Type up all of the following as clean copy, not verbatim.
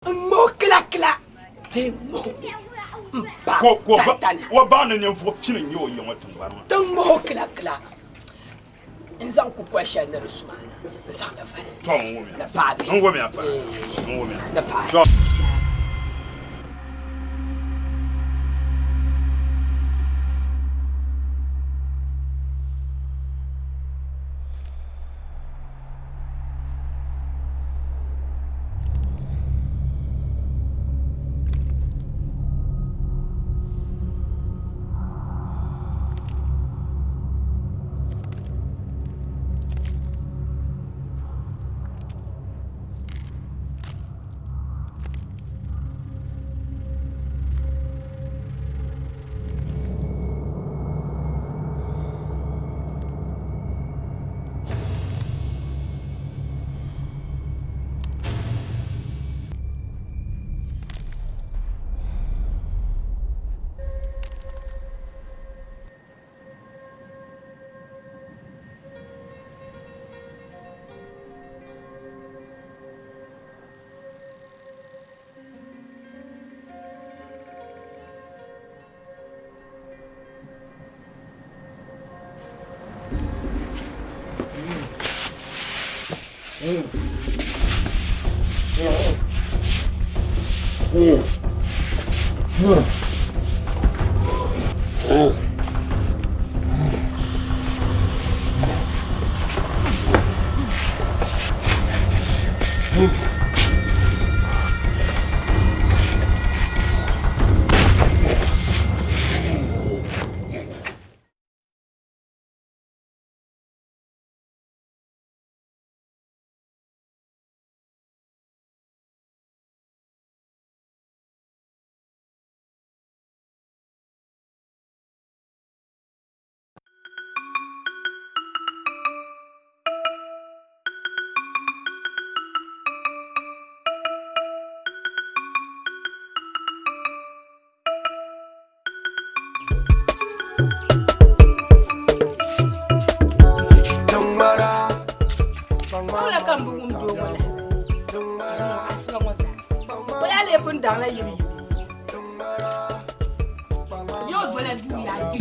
N ŋmahi o kilakila ti ŋmahi o m-pa tantani. O baŋ ni ninvuɣ pini n-nyɛ o ya ŋɔ tiŋgbani ŋɔ. Ti ŋmahi o kilakila n-zaŋ kukol shɛli ni di suma na n-zaŋ li vali. Tɔ n wumiya. Ni paai bihi. N wumiya paa. N wumiya. Ni paai. Tɔ. Wula ka n bi wum doo ŋɔ lahi asiba ŋɔ zaa o yaa lee pun daŋla yibi yibi bee o dola duu yaa gbi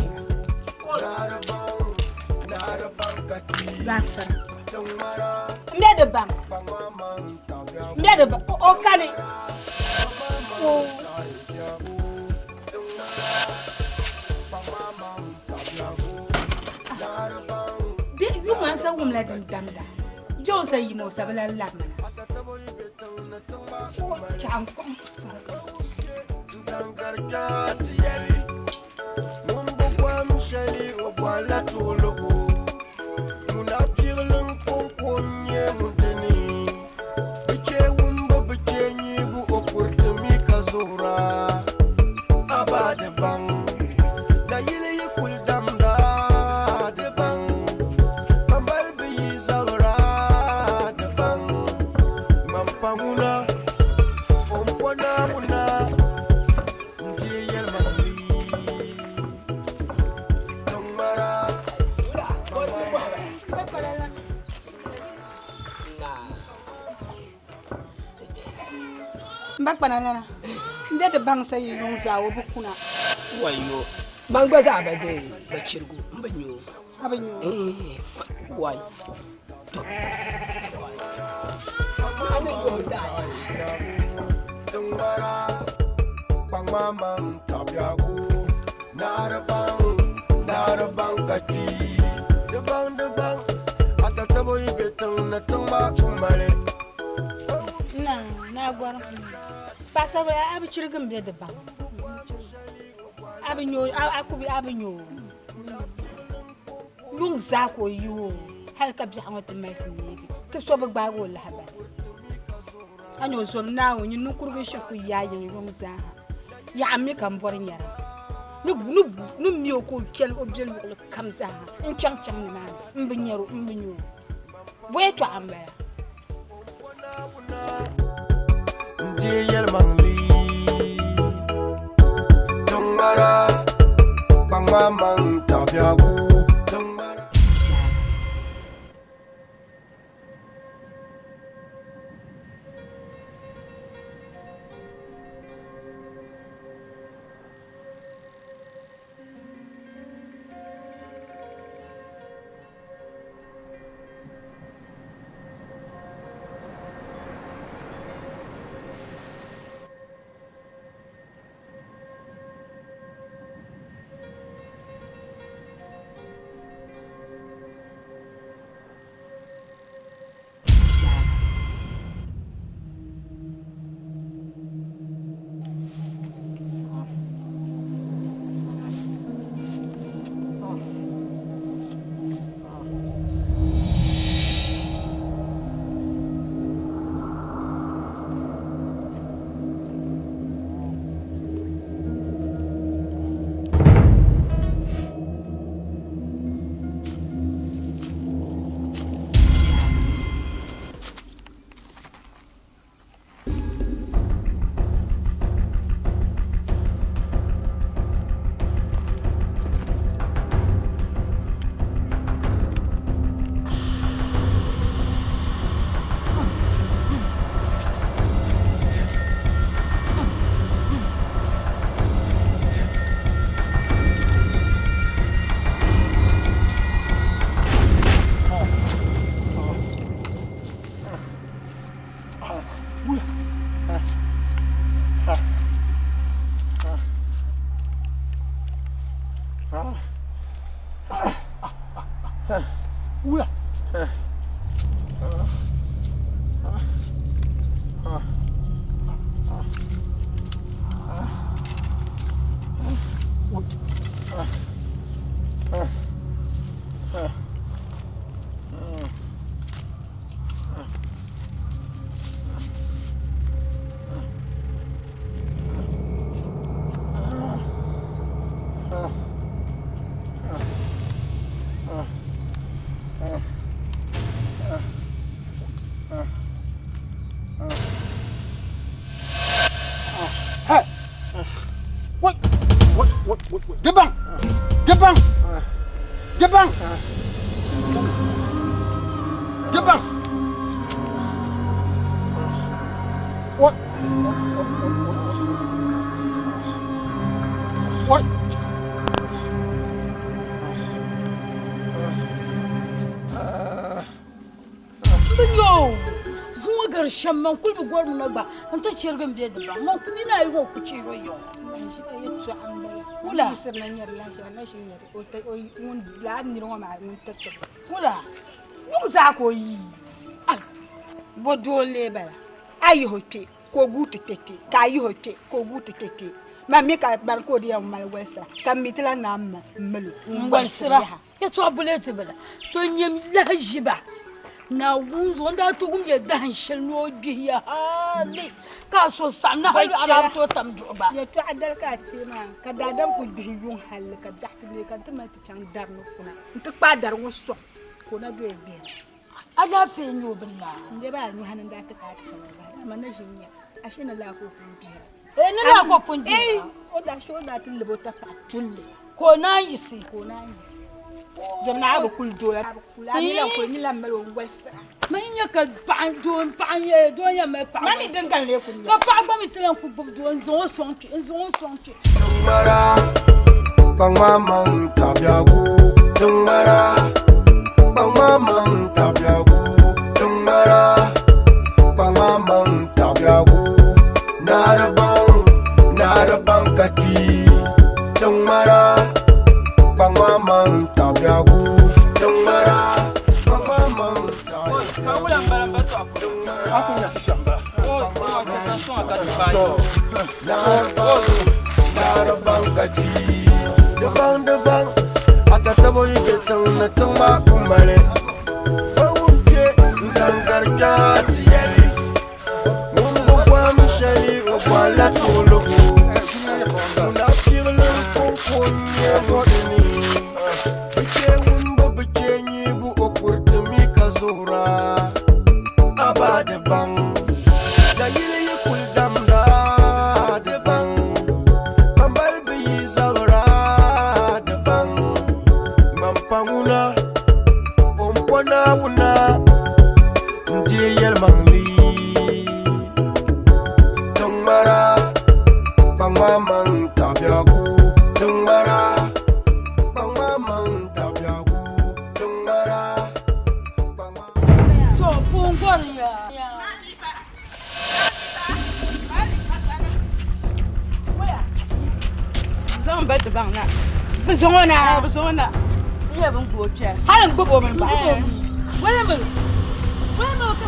n be di baŋ n be di baŋ o kani o Yuma n sa wumla din damda bɛ o sa yima o sa bi lan labimina o chaɣ n kɔŋ N ba kpana lana n be di baŋ sa yi yuŋ zaa o bi kuna. Wayo man gba zaa ba de ba chirigu n bi nyo. A bi nyo. Wai to. Ani yo da. Na na gɔrim paɣasaribila a bi chirigi n be di baŋ a bi nyo a ku a bi nyo yuŋ zaa ka o yi o hali ka biɛɣu ŋɔ ti mali ti neegi ti so bi gbaagi o lahabali a nyɛ o zom Naawuni nyin ninkurugu shiri ku yaai yiŋ yuŋ zaa ha yaɣa mi ka n bɔri nyɛra ni mi o ka o chɛli o bɛ luɣuli kam zaa ha n chaŋ chaŋ nimaani n bi nyɛro n bi nyɛ o bɔ yɛltɔɣa n bala Di baŋ. Di baŋ. O. O. Yo, zuŋɔ gari shɛm man kuli bi gɔri na gba n ti chɛrigi n bɛ di baŋ man ku nina ayi ŋɔ ku chɛro yo. Wula. Wula. Yuŋ zaa ka o yi. Bo doo n-lee bala. A yihi o kpe ka o guui ti kpe kpe ka a yihi o kpe ka o guui ti kpe kpe. Man mi ka bani ka o di yɛn mali walisira ka m mi ti lan naan mali o n walisira. Yɛtɔɣa buleti bila to nyɛm lahi ʒiba. Naawuni zuɣu n daa ti wum ya dahin shɛli ni o gbihi ya hali ka a so saɣim na hali a daa bi tooi tam duɣu gba. Yɛtɔɣa dali ka a teei maa ka daadam ku gbihi yuŋ hali ka biɛɣu ti neei ka n ti mali ti chaŋ dari ni kuna n-ti kpaai dari ŋɔ sɔŋ ka o na doya gbihira. Alaafee n-nyɛ o bini maa. N lɛbi a nyɔhi ni n daa ti kaai ti ka ba bahi amaa na ʒi n-nya ashe ni laa ka o pun gbihira. Ee, ni laa ka o pun gbihira. Ee, o daa she o daa ti lib o tapaɣa tulli. Ka o naan yiɣisi. Ka o naan yiɣisi. Zom naa bi kuli doo la. A mi lan kuli nyin lan mali o n-walisira. Man nya ka paɣa doo paɣa n-yɛ doo yɛn mali paɣa Ma mi din gani lee kuli nya. Ka paɣa gba mi ti lan kuli gbubi doo n-zaŋ o sɔŋ kpe n-zaŋ o sɔŋ kpe. Tiŋmara, kpaŋma maŋ tabiagu. Tiŋmara, kpaŋma maŋ tabiagu. Tiŋmara, kpaŋma maŋ tabiagu. Naari baŋ, naari baŋ ka ti. Tiŋmara, kpaŋma maŋ tabiagu. Tiŋmara, kpaŋma maŋ tabiagu. Naari baŋ, naari baŋ ka ti. Di baŋ di baŋ, a tatabo yi be tiŋ ni tiŋ maa ku mali. O wum kpe n-zaŋ gari kpɛha ti yɛli. Ŋun bi bɔhim shɛli o bɔhila tuɣiligu. Munafiɣili n-kɔŋko n-nyɛ ŋɔ dini. Bi che wumbu bi che nyibu o kuriti mi ka zuɣura. A ba di baŋ. Dayili yi kuli damda di baŋ. Bambali bi yi zabira di baŋ. Man pa ŋuna, o ni po Naawuna n-deei yɛlimaŋli. Tiŋmara, kpaŋma maŋ tabiagu. Tiŋmara, kpaŋma maŋ tabiagu. Tiŋmara, kpaŋma. To puun gɔri ya. Zaŋ ba di baŋ na. Bɛ zaŋ o na. Bɛ zaŋ o na. N nyɛ bɛn gbubi o kpɛra. Hali n gbubi o mini bahi. Wala mi. Wala mi ka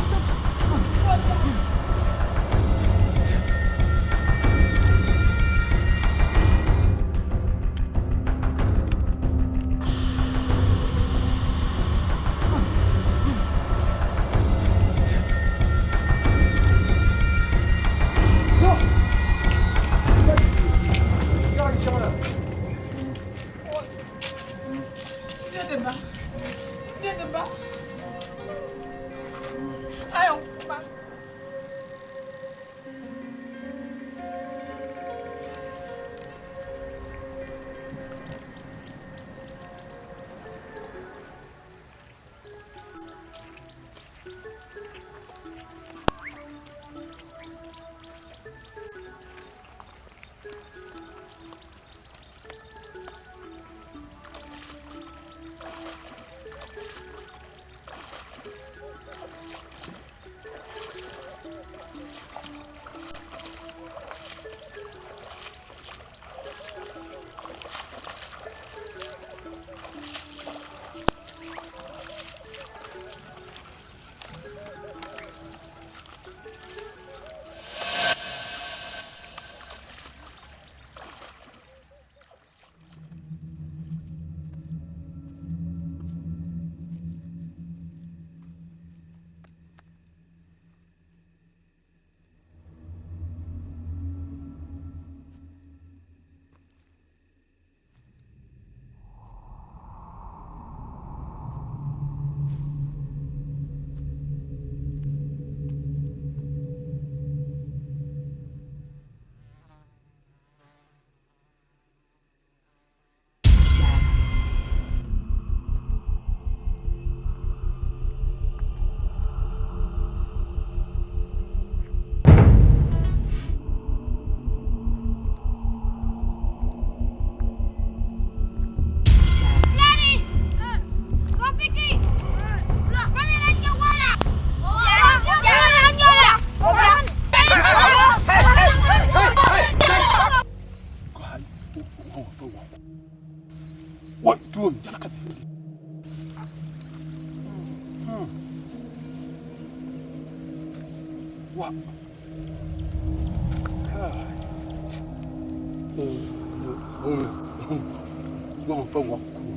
Yɔŋ pa wɔɣ kuro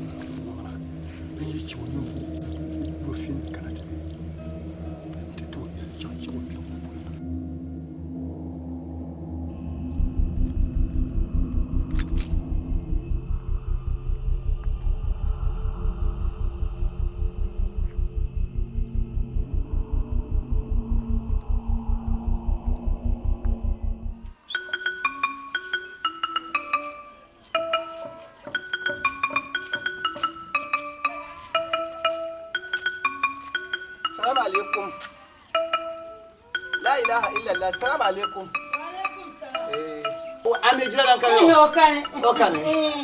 n yi chɛ o ninvuɣ yofin kana ti be nti ti o yɛli chaŋ chɛ o kpiɔŋ ŋɔ polo na. Salaam alaikum. La ilaha illallah. Salaam alaikum. Eh, o ame jira dan kan. Eh, o kani. O kani.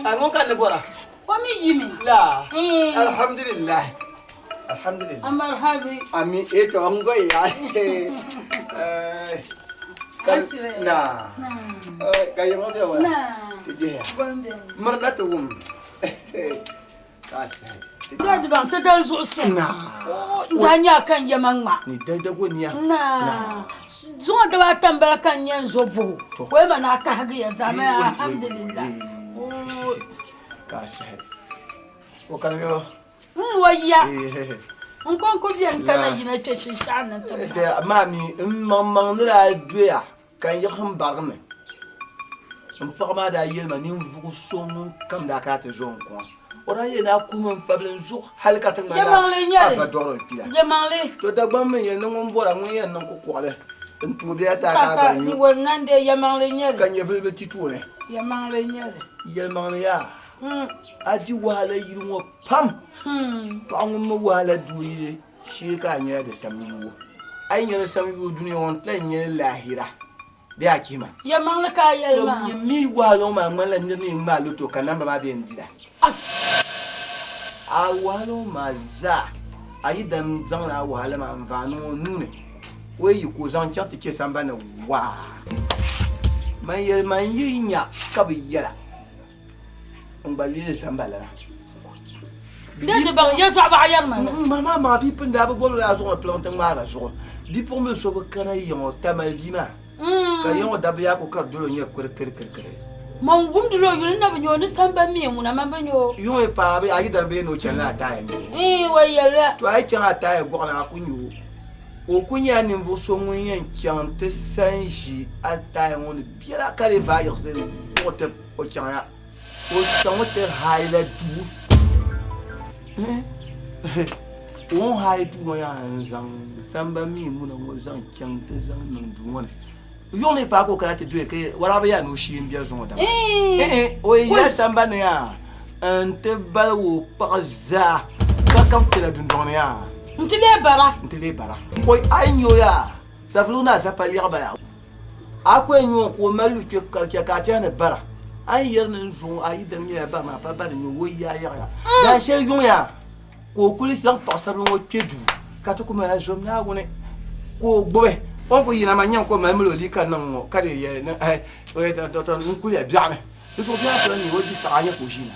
A ŋun kan ne bɔra. O mi yimi. La. Eh. Alhamdulillah. Alhamdulillah. Amarhabi. Ami e to an goyi ya. Eh. Na. Eh, ka yi mo be wa. Na. Ti je ya. Gombe. Murna ti wum. Ka sai. Da di baŋ ti dali zuɣu so. Na. N daa nya ka n yɛma ŋma. Ni dai dago niya. Na. Zuŋɔ daba ata m-bala ka n nya n zo buɣu. O yɛma ni a kahigi ya zaa maa alhamdulillah. Ka sai. O kan yo. N o ya. Eh. N kɔŋko beni ka na La. yina kpe shinshɛɣu ni ti bahi. Da maami n maŋmaŋ ni daa doya ka n yiɣisi n barigi mi n paɣa maa daa yɛli ma ninvuɣu so ŋun kam daa kana ti zo n kuŋa o daa yɛli ni a kuhimi n fabili n zuɣu hali ka ti ŋmanila Yɛlimaŋli n-nyɛ li. a ba dɔɣiri n kpila. Yɛlimaŋli. To Dagbaŋ mi yɛli ni ŋun bɔra ŋun yɛn niŋ kukuɣili n tuui bɛ a taa ka a Kaka gba nyu n wari nandee yɛlimaŋli n-nyɛ li. ka nyɛvili bi ti tooni. Yɛlimaŋli n-nyɛ li. Yɛlimaŋli yaa a di wahala yili ŋɔ pam paɣa ŋun mi wahala doo yili shee ka a nyɛla di sam yuo a yi nyɛli sam yuo dunia ŋɔ n ti lahi nyɛli lahira bee a chihima. Yɛlimaŋli ka a yɛli maa. To mi wahala ŋɔ maa ŋmanila nir ni yɛn ŋmaai loto ka namba maa bee n-dira. A wahala ŋɔ maa zaa a yi dan zaŋla a wahala maa n-vaai niŋ o nuu ni o yi yi ka o zaŋ chaŋ ti chɛ sambani waa. Man yɛli man yi nya ka bi yɛla n gba leei zamba lana. Bɛ di baŋ yɛltɔɣa baɣa yɛri ma la. Ma maa maa bia pun daa bi bɔri la a zuɣu ni piliŋ ti ŋmaagi zuɣu. Bipuɣimbila so bi kana yiŋɔ tamali bia maa ka yiŋɔ dabba yaa ku kari dolo nyɛ kuri kiri kiri kiri. Man wumdila o yuli n na bi nya o ni samba mi ŋuna man bi nya o. Yiŋɔ yi paai a yidana bee ni o chanila ataaya ni. Ii, o yɛliya. To a yi chaŋ ataaya gɔɣu ni a ku nya o. O ku nyɛla ninvuɣ so ŋun yɛn chaŋ ti sa n-ʒi ataaya ŋɔ ni biɛla ka di vaai yiɣisi buɣi ti o chaŋya. O chaŋ ti haayila duu. O ni haai duu ŋɔ yaa n-zaŋ samba mi muna ŋɔ zaŋ chaŋ ti zaŋ niŋ duu ŋɔ ni. Yuɣ ni paai ka o kana ti doya ka waraaba yaa ni o shee m-bɛri zuŋɔ dama. O yi yila samba ni yaa n-ti baligi o kpaɣi zaa ka ka kpɛla dundɔŋ ni yaa. N-ti leei bara. N-ti leei bara. A yi nya o yaa, Savelugu Naa Sapalɛɣu bala. A ku yɛn nya o ka o mali lu kpe karicha ka a tɛhi ni bara. A yi yɛri ni n zuŋ a yidana nyɛla bara maa pa bari n-nyɛ o yaa yaɣiya. Daa shɛli yuŋ yaa ka o kuli zaŋ paɣisarili ŋɔ kpe duu ka ti ku mali zom Naawuni ka o gbubi. O ni ku yina maa n-nya ka o mali mali o liiga niŋ ŋ-ŋɔ ka di yɛli ni ai n kuliya biɛɣuni. Di zuɣu biɛɣu kuli neei o di saɣi a nya ka o ʒi na.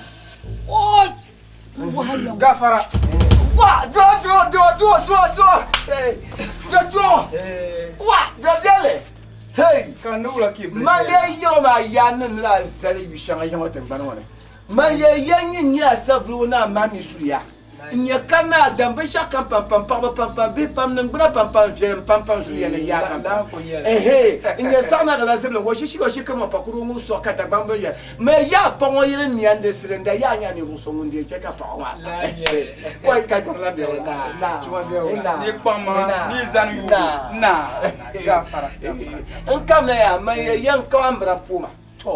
Oi! Wahala. Gafara. Wa do do do do do do. Hey. Do do. Wa do biɛli. Hey. Ka ne wula k'i Man lee yɛrɔ maa yaa ni ni la zali yu shɛŋa yiŋɔ tiŋgbani ŋɔ ni. Man yɛli ya nyin nyɛ a savelugu ni a ma mi zuliya. N nyɛ ka naa dam binshɛɣu kam pampam, paɣaba pampam, bihi pam, niŋgbuna pampam, viɛlim pampam zuliya ni yaa pampam. Ɛhee, n nyɛ saɣina di la zibili ŋɔ shishili o shikiri ŋɔ pakuri o ŋub sɔɣi ka Dagbaŋ bi yɛli, Mali yaa paɣ ŋɔ yili nia n-di sili n-da yaa nya ninvuɣ so ŋun deei chɛ ka paɣ ŋɔ a ka kpɛri la bɛ wula. Naa, n kamina yaa, man yɛli ya n kam ambira m-pooi ma,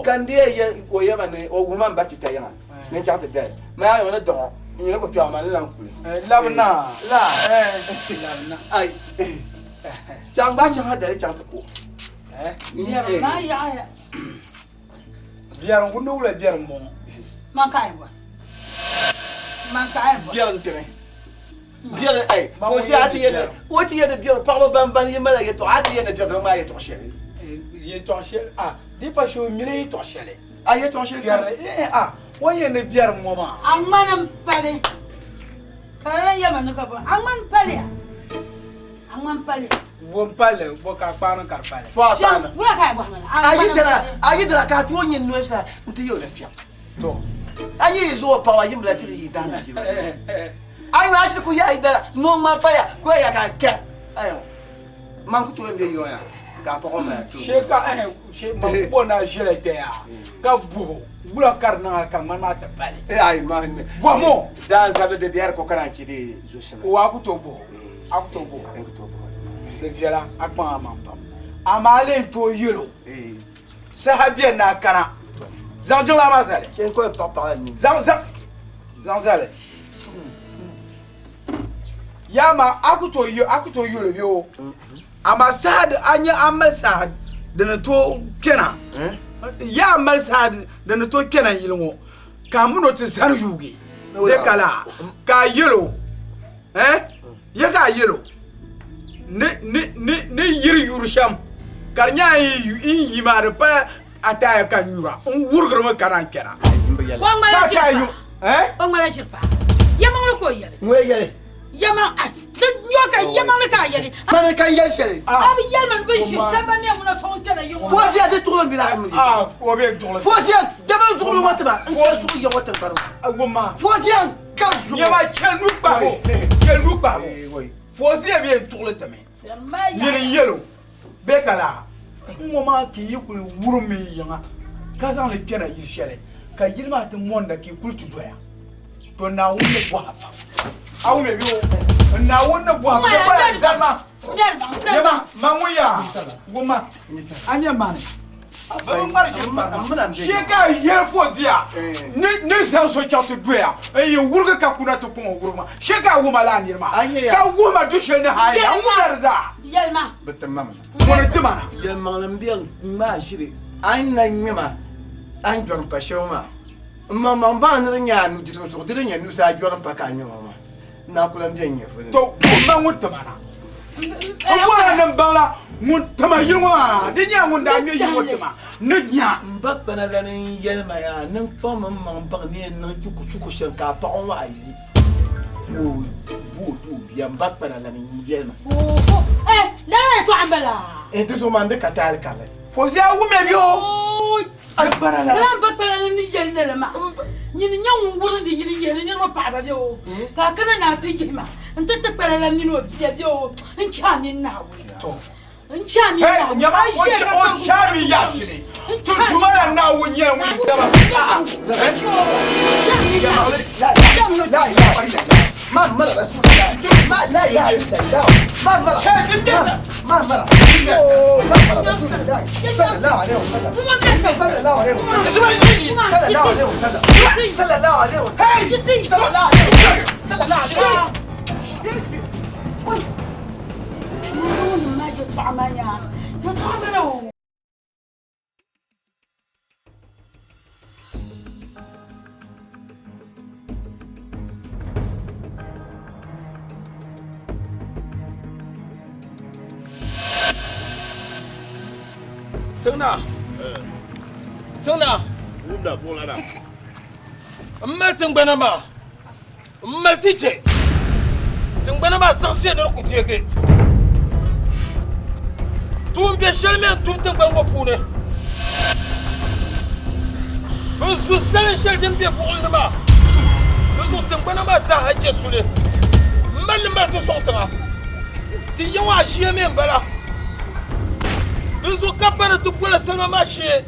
ka n deei ya o yɛba ni o wuhi ma m ba chita yiŋa ni n chaŋ ti dali. Man yaa ni dɔɣi n nyina kokpɛɣu maa ni lan kuli. Labi naa. La. Ai. Chaŋ gbaai chaŋ ha dali chaŋ ti ku. Biɛrim maa yaɣiya. Biɛrim ku wula biɛrim bɔŋɔ. Man ka a yɛn bɔri. Man ka a yɛn bɔri. Biɛrim tini. Biɛrim ai. Ko shi a ti yɛn o ti yɛn biɛrim paɣaba ban ban yi mali yɛltɔɣa a ti yɛn biɛrim maa yɛltɔɣa shɛli. Yɛltɔɣa shɛli a di pa shee o mili yɛltɔɣa shɛli. A yɛltɔɣa shɛli biɛri eh a o yɛn ni biɛrim ŋɔ maa. A ŋmani m pali. Ka lala yɛma ni ka bɔ a ŋmani pali ya. A ŋmani pali ya. Bo palli bo ka kpaani ka di pali. Fo a kpaana. Wula ka a bɔhi ma la? A yi dara a yi dara ka a tooi nyɛ noli sa n-ti yi o ni fiɛm. To. A yi yi zuɣu paɣa yim bila tiri yi daana jiro. A yi a shiri ku ya yi dara noo ŋmari paya ku ya ka kɛ. Ayo. Man ku tooi n be yoya ka a paɣa o maya tooi. She ka eh she ma ku bo na ʒela kpɛya ka buhi wula ka di niŋ ka ŋmani maa ti pali. Eh ayi ma. Bɔhimi o. Daan zabili di biɛri ko ka naan chɛ di zuɣusima. O a ku tooi buhi o. A ku tooi buhi o. N ku tooi buhi o. Di viɛla a kpaŋ a maŋ pam. Amaa a lee tooi yɛl o. Saha beni ni a kana. Zaŋ jiŋlaa maa zali. Chɛ n kɔli paɣa paɣa la nini. Zaŋ zaŋ zaŋ zali. Yaa maa a ku tooi a ku tooi yɛl o bee o. Amaa saha di a nya a mali saha din ni tooi kpɛna. Yaa a mali saha din ni tooi kpɛna yili ŋɔ ka a mini o ti zani yuugi bee ka laa ka a yɛl o. Eh? Ya ka a yɛl o ni ni ni ni yiri yuri shɛm ka di nyɛ a yi yi maa di pala a taaya ka nyura n wurigirimi ka naan kpɛna. Ka o ŋmala ʒiri paa. O ŋmala ʒiri paa. Yɛmaŋli ka o yɛli. Ŋun yɛli. Yɛmaŋ ai ti nyɔ ka yɛmaŋli ka a yɛli. Mani ka n yɛli shɛli. A bi yɛli ma ni bin ʒiri shɛli ban mi ŋuna sɔŋ kpɛna yi ŋɔ. Fɔɔsiya di tuɣili mi la mi. O bɛ tuɣili. Fɔɔsiya dama zuɣu ŋɔ tima n ka zuɣu yɛ ŋɔ tiŋgbani ŋɔ. Fɔɔsiya ka zuɣu. Nyɛma chɛ nu kpahibu chɛ nu kpahibu Fɔɔsiya bɛ tuɣili timi nyini n yɛl o bɛ ka laa n ŋɔ maa ka yi kuli wurim mi yiŋa ka zaŋ li kpɛna yili shɛli ka yili maa ti mɔnda ka yi kuli ti doya to Naawuni ni bɔha pam a wum bɛ o Naawuni ni bɔha pam zalima nyɛma ma ŋun yaa wumma a nyɛ mani Bɛ bi ŋmari ʒiri pari shee ka a yɛli Fozia ni zaŋ so chaŋ ti doya n yi wurigi ka kuna ti kɔŋ o wurigi maa shee ka a wum a laa niri maa ka wuhi ma du shɛli ni ha a wum la di zaa. Yɛlima. Bɛ ti ma mi na. Ŋuni ti ma na. Yɛlimaŋli m bɛ ŋmaai ʒiri a ni na ŋmɛ ma a ni jɔrim pa shɛli maa m maŋmaŋ baŋ ni di nyɛ a nudirigu zuɣu di di nyɛ nuzaa jɔrim pa ka a ŋmɛ ma maa. Naa ku lan be n nyɛvuli ni. To ma ŋun ti ma na. N bɔra ni n baŋ la ŋun ti ma yili ŋɔ maa na. Di nyɛla ŋun daa ŋme yili ŋɔ ti ma ni nya. M ba kpana lani n-yɛli ma yaa ni n kpaŋmi m maŋ baŋ ni yɛn niŋ chukuchuku shɛm ka a paɣ o ŋɔ a yi ka o bo o ti o bia. M ba kpana lani n-yɛli ma. Oho! Eh, lala yɛtɔɣa m-bala. Eh, di zuɣu maa n di ka taali karili. Fozia wumya bɛ o. Lala m ba kpana lani ni yɛli lala maa. Nyini n-nyɛ ŋun wurindi yili yihiri niriba paɣiba bɛ o, ka a kana ni a ti yihi ma nti ti kpana la mini o bia bɛ o n-chɛ a mini Naawuni. N chɛ a mini Naawuni. Nyama, o chɛ a mini yaɣishili. Ti Duuma la Naawuni nyɛla ŋun daba. Tiŋna tiŋna m mali tiŋgbana maa m mali ti chɛ tiŋgbana maa saɣisiya ni di ku teegi tuun bɛ shɛli mi n tum tiŋgbani ŋɔ puuni bɛ zu salin shɛli din be buɣili ni maa di zuɣu tiŋgbana maa zaaha je suli m mali li mali ti sɔŋ tiŋa ti ya ŋɔ aʒia mi m-bala di zuɣu ka pa ni ti boli salima maa shee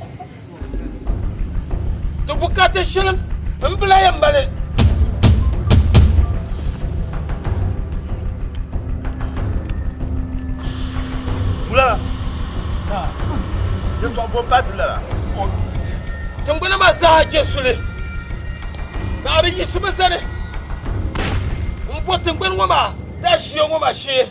ti bukaata shɛli m bi lahi yɛn mali. Wula yɛtɔɣa bɔ m-paai ti lala. Tiŋgbana maa zaa je suli ka di yiɣisimi zani m-bo tiŋgbani ŋɔ maa daʒia ŋɔ maa shee.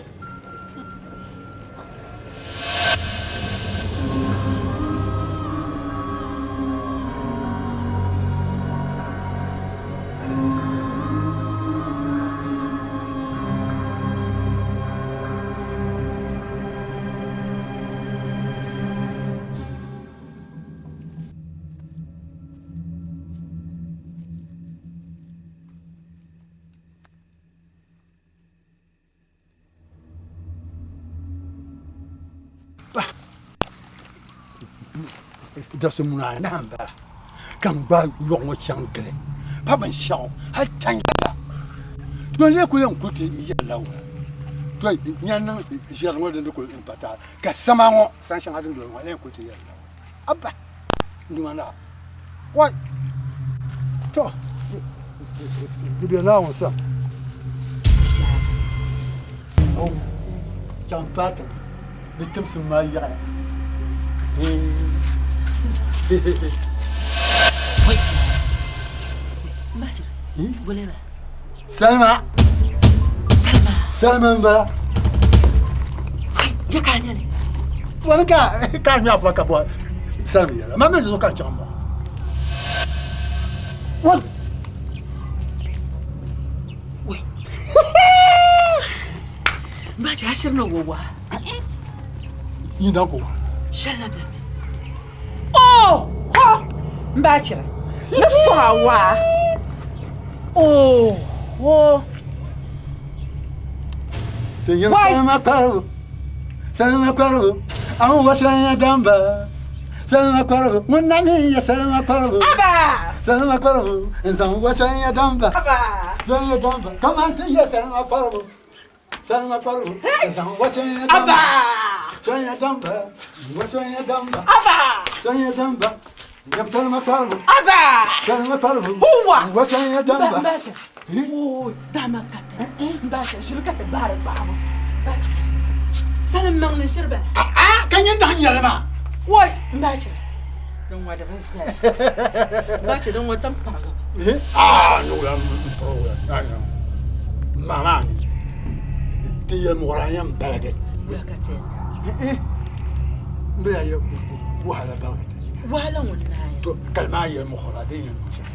Dabisi muna anahi m-bala ka n gbaai yɔɣu ŋɔ chaŋ gili pa binshɛɣu hal tanyala. To n lee kul yɛn kuli ti yɛlila wula? To nya n niŋ ʒiɛri ŋɔ din di kul m-pa taali, ka sama ŋɔ san shɛŋa din doli ŋɔ lee kul ti yɛlila wula? Abba, n Duuma Naa, wai! To di be Naawuni sani. Chaŋ paai tiŋa. Di timsim maa yaɣiya. Salima. Salima n-bala. Wani ka ka nya afa ka bɔ salima yɛla ma mi zuɣu ka n chaŋ mɔɣu. Wani. Mbachi ashiri na wo waa. Yi na ko. Shɛli bɛ mi. Oh, ho! Mbachira. Ni sɔŋ a waa. Oh, ho. Salima kparibu, salima kparibu, an wa shɛŋa damba. Salima kparibu, ŋun na mi ya salima kparibu. Aba! Salima kparibu, n zaŋ wa shɛŋa damba. Aba! Shɛŋa damba, kaman ti ya salima kparibu. Salima kparibu, n zaŋ wa shɛŋa damba. Aba! Shɛŋa damba, wa shɛŋa damba. Aba! Shɛŋa damba, n salima kparibu. Aba! Salima kparibu, Huwa! wa shɛŋa damba. Mbacha. Oh, dama kata. Mbacha, shiri ka ti gbaari gbaabu. Mbacha. Salim maŋli shiri bala. Ah, ka nyɛ daŋ nyɛli maa. Woi, mbacha. Din ŋɔ di bi viɛla. Mbacha, din ŋɔ ti pirigi. Ah, ni wula n piri wula. Maa maa ni. Ti yɛli muɣira yɛn baligi. Wula ka ti yɛn N bɛ yɛ wahala baligi. Wahala ŋun naai. To kalima yɛli muɣira din yɛn niŋ shɛm.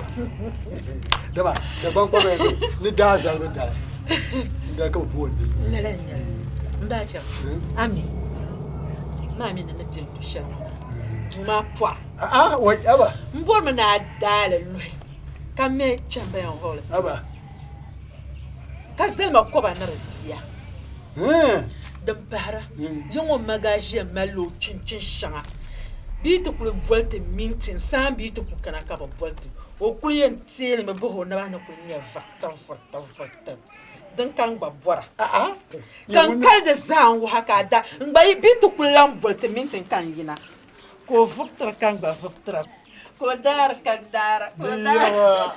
Dama Dagbaŋ kpamba yɛn ni daa zalibu dali. N daa ka bi booni di. Lala n nyɛli. Mbacha, ami. Maa mi ni ni bɛ n du shɛli ŋɔ maa. Duu maa pɔra. Ah, wai, aba. N bɔrimi ni a daali luhi ka mɛ champion hall. Aba. Ka zali ma kɔba ni di bia. Din pahira, ya ŋɔ magaʒia malila o chinchin shɛŋa. Bɛ yi ti kuli boli ti mintin, saan bɛ yi ti kuli kana ka bɛ boli ti, o kuli yɛn teeli mi bahi o naba ni kuli nyɛ vɔritim vɔritim vɔritim. Din ka n gba bɔra. Ka n kali di zaa n wuhi ka a da n gba yi bɛ yi ti kuli lan boli ti mintin ka n yina ka o vubitira ka n gba vubitira ka o daari ka n daara ka o daara.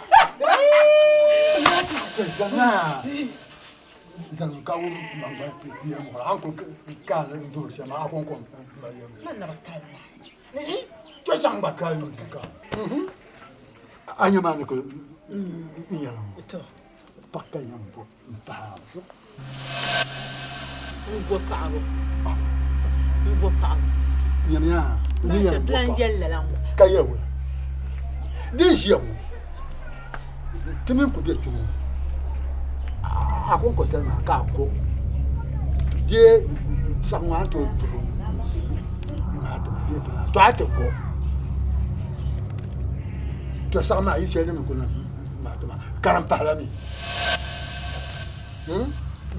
Zaŋ ka wum maŋ gba yɛli muɣira a ni kuli kaani n duhiri shɛm maa a kɔŋko m-mali yɛli Man na bi kali naai. To chaŋ gba kali n ka. A nya maa ni kuli n yɛli ŋɔ. To. Paɣa ka yɛn bo m pahi a zuɣu. N bo paɣibu. N bo paɣibu. Nyamiya n ni yɛn bo Lan paɣibu. yɛli lala ŋɔ. Ka yɛli wula. Din ʒiya ŋɔ ti mini ku be kpe ŋɔ a kɔŋko tali maa ka a ko dee saɣim ŋɔ a ni tooi duhi maa ti ma bee pala to a ti ko to saɣim maa yi shɛli din mi ku niŋ maa ti ma ka din pahila mi.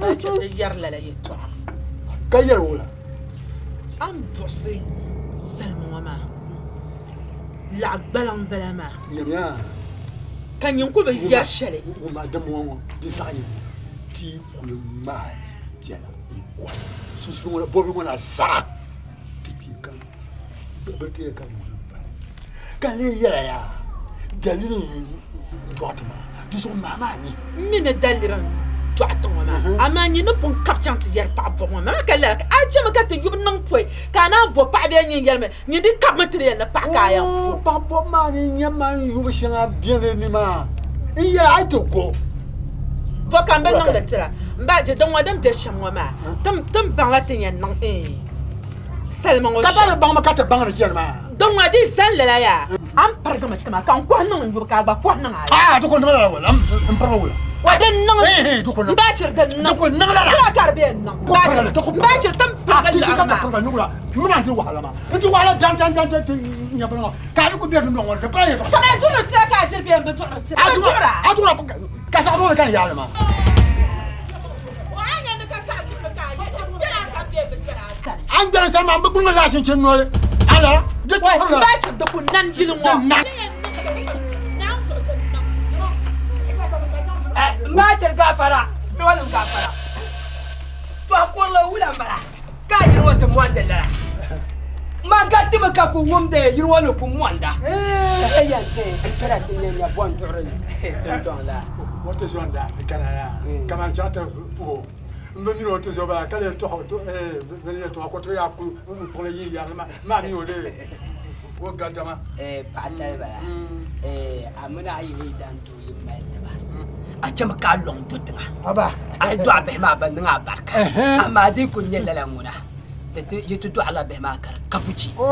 Bachi di yɛri lala yɛltɔɣa. Ka yɛri wula? A ni buɣisi salima ŋɔ maa laɣ gbaliŋ bala maa. Nyamiya. Ka nyin kul bi yɛri shɛli. Wumma dimbɔŋɔ ŋɔ di zaɣ yini ti kul ŋmaai biɛla n-kɔhi sunsuuni ŋɔ la bɔbili ŋɔ na zaa ti kpi ka bɛ ti yɛli ka ŋuni m-bala. Ka n lee yɛla yaa daliri n-dɔɣi ti maa, di zuɣu maa maa ni. M mi ni daliri n-dɔɣi ti ŋɔ maa, amaa nyin ni pun kab chaŋ ti yɛri paɣ bɔbu ŋɔ maa ka lala ka a chɛmi ka ti yubu niŋ pɔi ka a naan bo paɣa bee nyin yɛlimi nyin di kabimi ti ni yɛli ni paɣa ka a yɛn bo. Paɣ bɔbu maa ni nya man yubu shɛŋa beni ni maa, n yɛli a yi ti go. Bɔ ka m bi niŋdi tira? M ba je din ŋɔ din be shɛm ŋɔ maa, ti ni baŋla ti yɛn niŋ salima ŋɔ Ka shɛm. ba di baŋmi ka ti baŋdi chani maa. Din ŋɔ di zani lala yaa, a ni pirigimi ti ma ka n kɔhi niŋ n yubu ka a gba kɔhi niŋ a yubu. Aa, di ku niŋ lala wula, m pirigi wula. Wa din niŋ, Ehe, di ku niŋ. m ba chiri din niŋ. Di ku niŋ lala. Wula ka di bee n-niŋ? Ku pirigi li, di ku M ba chiri ti ni pirigi Ti si ka liɣiri ti maa. pirigi ni wula, m mi na n-di wahala maa. N di wahala dan dan dan dan ti nya bini ŋɔ, ka a ni ku be dundɔŋ ŋɔ ni, di pala yɛltɔɣa Ka ban duɣiri tira ka a diri bee m bi duɣiri tira? A Bɛ duɣira. A duɣira, ka saɣi duɣiri ka n yaali maa. Wa a nya ni ka saɣi duɣiri ka a yi gbɛri a sani bee m bi gbɛri a sani? A ni gbɛri n sani maa, m bi gbuni li laa chinchin noli. Ala di tuhirila. N baa chɛ di ku nani yili ŋɔ. N baa chɛri gaafara dɔɔlim gaafara tɔhi kurili wula m-bala ka a yili ŋɔ ti mɔndi lala man ka timi ka ku wumdi yili ŋɔ ni ku mɔnda ka yɛn ti n kpɛra ti nyɛ nya bɔn duɣiri dundɔŋ la. O ti zo n-daa ti kana yaa kaman chaŋ ti puhi o m bi mini o ti zo bala ka lee tɔhi o bɛ ni yɛn tɔhi o ka o ti yaa kuli n-kpuɣili yi yɛri maa mi o lee o gadama. Paɣa tali bala a mini a yihi dan doo yi mali tiba a chɛmi ka a lɔŋ do tiŋa a yi dɔɣi bihi maa ban niŋ a barika amaa di ku nyɛ lala ŋuna yi ti dɔɣila bihi maa ka di ka buchi yi ku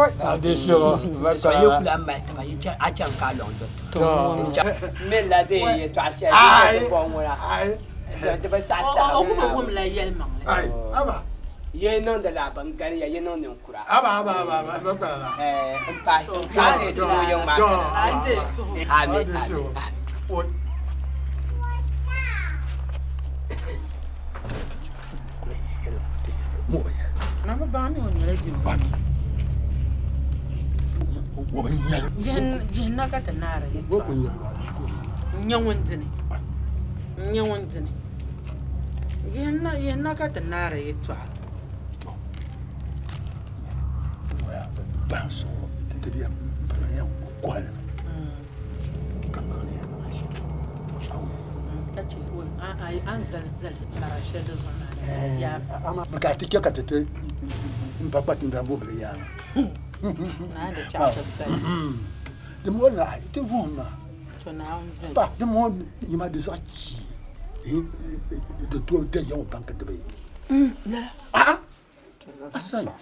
lahi mali tiba a chɛmi ka a lɔŋ do tiŋa n mi la di yɛltɔɣa shɛli di bɔŋ ŋuna di bi saɣi tahi O ku bi wumla yɛlimaŋli. Yi niŋdi la bin ganiya yi niŋ ninkura. Aba aba aba aba ba kpala la. N pahi ka ti o yiŋ maa kana. Amin amin amin. Na bi baŋ ni o nyɛla jilima. Jihinna ka ti naari yɛltɔɣa. N nyɛ ŋun dini. N nyɛ ŋun dini. Yihinna ka ti naari yɛltɔɣa. Ka chɛ a ni zali zali kara shɛli di zuɣu maa ni yaa. Ka ti chɛ ka ti ti m ba kpa tindana bo bili yaa. Naa di chaɣ ti bali. Di mo na ti vuhim maa. To Naawuni beni. Pa di mo yima di zaɣ chi din tooi da yaŋ banki dibayi. A'a asani.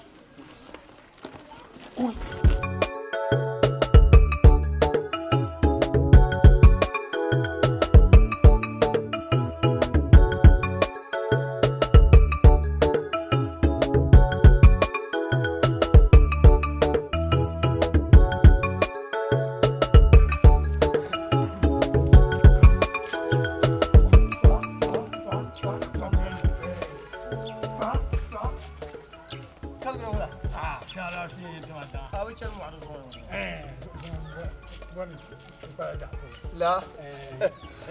La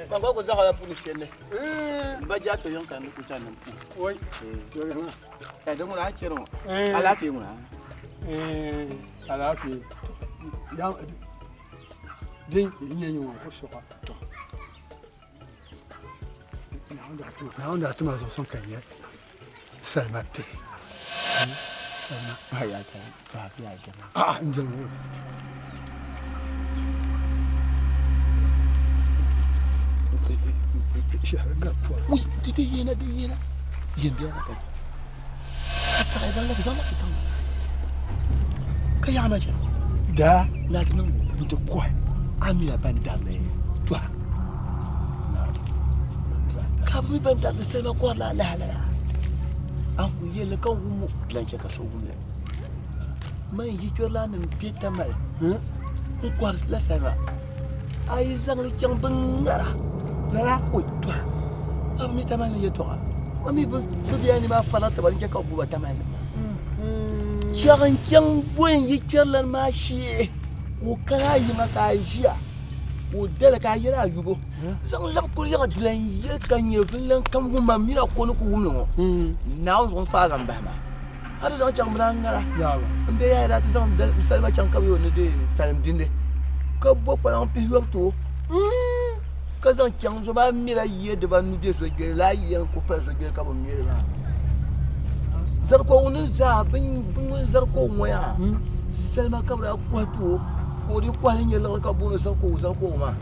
ban gba ku zaɣila puuni kpɛnni n ba jaa to yiŋ ka ni ku chani nim Oi. Ka di ŋuna a chɛri ŋɔ alaafee ŋuna Alaafee ya din nyɛ ŋɔ ko soka to Naawuni daa tuma zuɣu sɔŋ ka nyɛ salima tihi salima n jɛm ŋɔ shɛhira gari pɔri ui di di yina di yina yin biɛla ka ka saɣi zaŋ la zaŋ la ti tiŋ ka yaɣa ma chɛ daa naa ti niŋ n ti kɔhi a mila ban darili tɔha ka bi mi ban darili salima kɔhiri la alahala la an ku yɛlli ka wum lan chɛ ka so wumli man yi kpɛrila nim bɛ tamali n kɔhiri la salima a yi zaŋli chaŋ bin ŋara lala oi tɔha a bi mi tamali ni yɛltɔɣa a mi bi biɛla ni maa fala taba n chɛ ka bi boba tamali ni chaŋ n chaŋ boi n yi kpɛrila maa shee ka o kana a yiŋa ka a ʒiya ka o dali ka a yɛli a yubo zaŋ labi kuli yiŋa dilan yɛli ka nyɛ vinlan kam wumma mini a ko ni ku wumli ŋɔ Naawuni zuɣu n faaga n bahi maa a ti zaŋ chaŋ bina ŋara n bɛ yaaya daa ti zaŋ salima chaŋ ka bi yo ni di salim bindi ka bo kpalaŋ pihi yobu ti o ka zaŋ chaŋ zo maa mila yiya dibanu bɛ zo gbeli laa yiya n ku pali zo gbeli ka bi mili maa zarikogu ni zaa bin ŋun zarikogu ŋɔ yaa salima ka bi daa kohi ti o ka o di kohi nyɛ liɣiri ka booni zarikogu zarikogu maa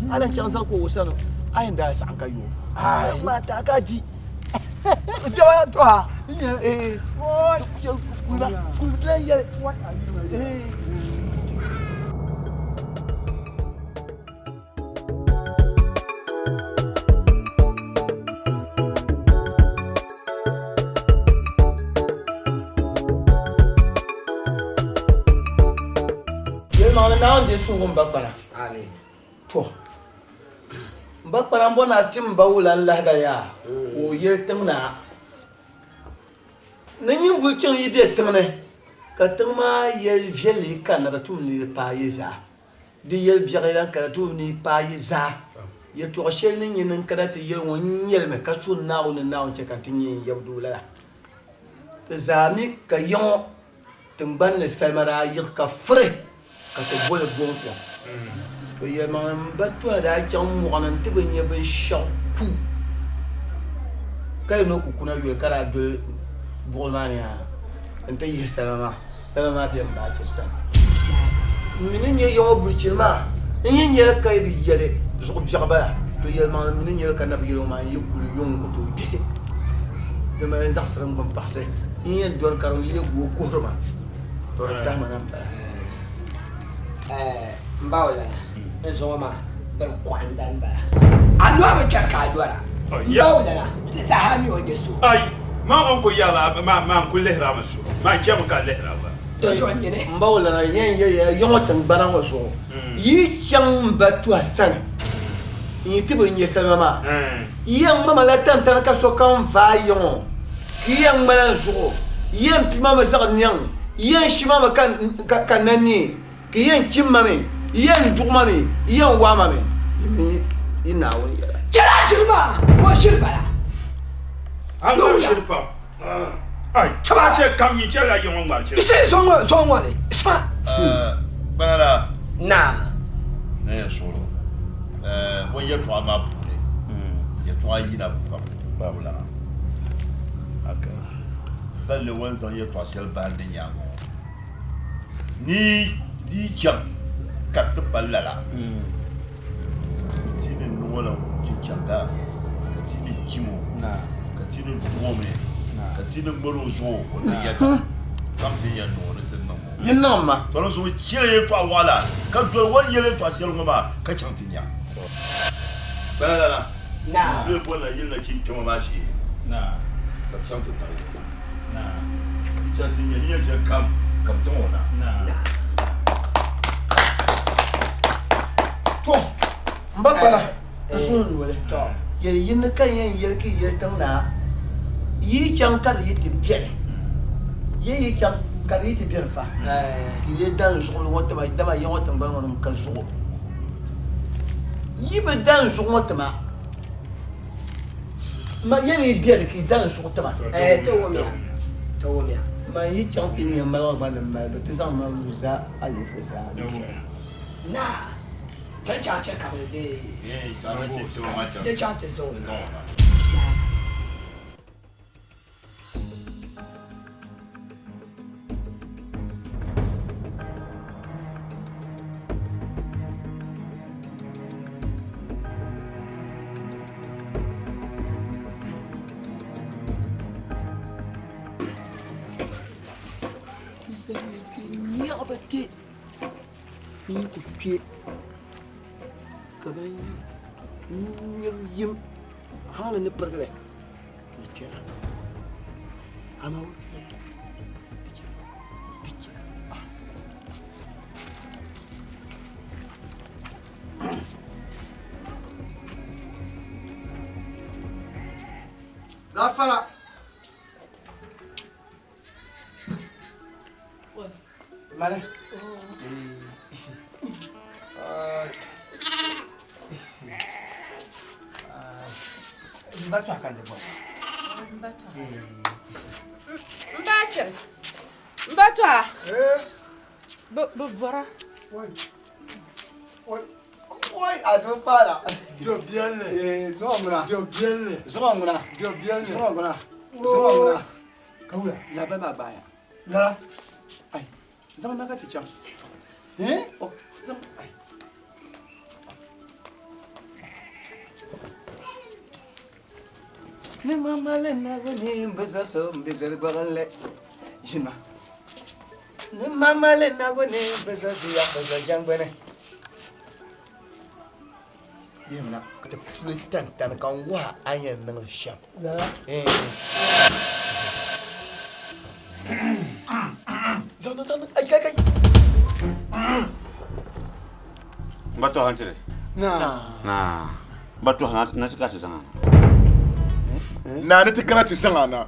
a lahi chaŋ zarikogu sani a yɛn daa saɣam ka yo maa taa ka di jaba tɔha kuliba kuliba yɛli Yɛlimaŋli Naawuni deei suhigu m ba kpana. To, m ba kpana m-bɔri ni a tim m ba wula n-lahabali yaa ka o yɛli tiŋ naa ni nyin buli chaŋ yi be tiŋ ni. Ka tiŋ maa yɛl viɛlli yi kanna di tum ni di paai yi zaa. Di yɛl biɛɣu lan kana tum ni yi paai yi zaa. Yɛtɔɣ shɛli ni nyɛ ni n kana ti yɛli ŋɔ n-nyɛlimi ka suhi Naawuni ni Naawuni chɛ ka n ti nyɛ n yab doo lala. Ti zaa mi ka ya ŋɔ tiŋgbani ni salima daa yiɣi ka firi ka ti boli goŋkom. To yɛlimaŋli m ba Tɔha daa chaŋ mɔɣu ni nti bi nya binshɛɣu ku ka yi ni o ku kuna yoli ka daa doli buɣili maa ni yaa nti yihi salima maa. Salima maa be m baachiri sani. M mi ni nya ya ŋɔ bulichiri maa, n yi nya li ka yi bi yɛli zuɣu biɛɣu bala. To yɛlimaŋli m mi ni nya li ka na bi yɛli ŋɔ maa, n yi kuli yuŋ n ku tooi gbihi. Dama n zaɣisiri n gbini paɣisi. N yɛn dɔni ka di leeg o kuhiri ma, to di tahima na m-bala. M ba o lana, n zuŋɔ maa biri kɔɣa n-dani bala. A nɔhi bi kpɛri ka a lɔra. M ba o lana, ti zaaha mi o ni nyɛ so. Ai, maa o ni kuli yɛrila maa, maa n-kuli lihiri a mi so. Maa n chɛmi ka a lihiri a gba. Di zuɣu nyini. M ba o lana, yɛn yɛliya ya ŋɔ tiŋgbana ŋɔ zuɣu, yi chaŋ m ba tuha sani n-yi ti bi nya salima maa, yi yɛn ŋmama la tantani ka sokam vaai ya ŋɔ. Yi yɛn ŋmala n zuɣu, yi yɛn pi ma mi zaɣ nɛŋ, yi yɛn shi ma mi ka na neei, ka yi yɛn chim ma mi, yi yɛn duɣi ma mi, yi yɛn waa ma mi, yi mi yi Naawuni yɛla. Chɛli a ʒiri maa, bɔ ʒiri bala? A ŋmari ʒiri pam. Ai, a chɛ kam nyin chɛli a yiŋ ŋɔ ŋmari ʒiri. Isi zɔŋ ŋɔ zɔŋ ŋɔ ni, sma. Kpana la. Naa. Na yɛn suɣilo o yɛltɔɣa maa puuni yɛltɔɣa yina pam wula. Balli o ni zaŋ yɛltɔɣa shɛli bahindi di nyaaŋa ŋɔ ni di yi chaŋ ka di ti pali lala, ti ni niŋ o la chinchaŋga, ka ti ni chim o, ka ti ni duɣ o mi, ka ti ni ŋmari o zuɣu o ni yɛda kam ti ni yɛn niŋ o ni ti niŋ o. Yi niŋ ma. Tɔ di zuɣu chɛli yɛltɔɣa waɣila ka doli o ni yɛli yɛltɔɣa shɛli ŋɔ maa ka chaŋ ti nya. Bala lala. Naa. Bɛ boli na yili na chin kpɛma maa shee. Naa. Ka bɛ chaŋ ti taɣi o. Naa. Bɛ chaŋ ti nya ni nya shɛli kam ka bɛ zaŋ o na. Naa. To, m ba kpana, n suhu ni noli. Yɛli yini ka n yɛn yɛli ka yi yɛli tiŋ naa, yi yi chaŋ ka di yi ti beni, yi yi chaŋ ka di yi ti beni fa, yi lee dan zuɣuli ŋɔ tima, dama ya ŋɔ tiŋgbani ŋɔ ni ka zuɣu. Yi bi dan zuɣu ŋɔ tima, ma yɛli yi beni ka yi dan zuɣu tima. Eh, ti wumiya, ti wumiya. Man yi chaŋ ti nya maliŋ gba ni mali, bɛ ti zaŋ ma lu za alifu zaa ni shɛli. Naa, ti ni chaŋ chɛ ka bɛ di chaŋ ti zaŋ o na. N ku kpe ka ban yim hali ni pirigili ni kpɛra amaa Gafara. Mali. N ba tɔha ka n di bɔri. N ba chɛri. N ba tɔha. Bi bɔra. Oi, a du paala. Do biɛlli. Zuŋɔ ŋuna. Do biɛlli. Zuŋɔ ŋuna. Do biɛlli. Zuŋɔ ŋuna. Zuŋɔ ŋuna. Ka wula labali maa gbaaya. Lala. Ai, zaŋ na ka ti chaŋ. Eh? Oh, zaŋ ai. Ni ma mali na guni bi zo so bi zoli gbaɣinli. Ʒima. Ni ma mali na guni bi zo duya bi zo jɛngbuni. Yihimina ka ti puli tantani ka n wuhi a ni yɛn niŋli shɛm. Zaŋdi zaŋdi ai kai kai. N ba tɔha n-tiri. Naa. Naa. N ba tɔha na ti kana ti zaŋ a na. Naa ni ti kana ti zaŋ a na.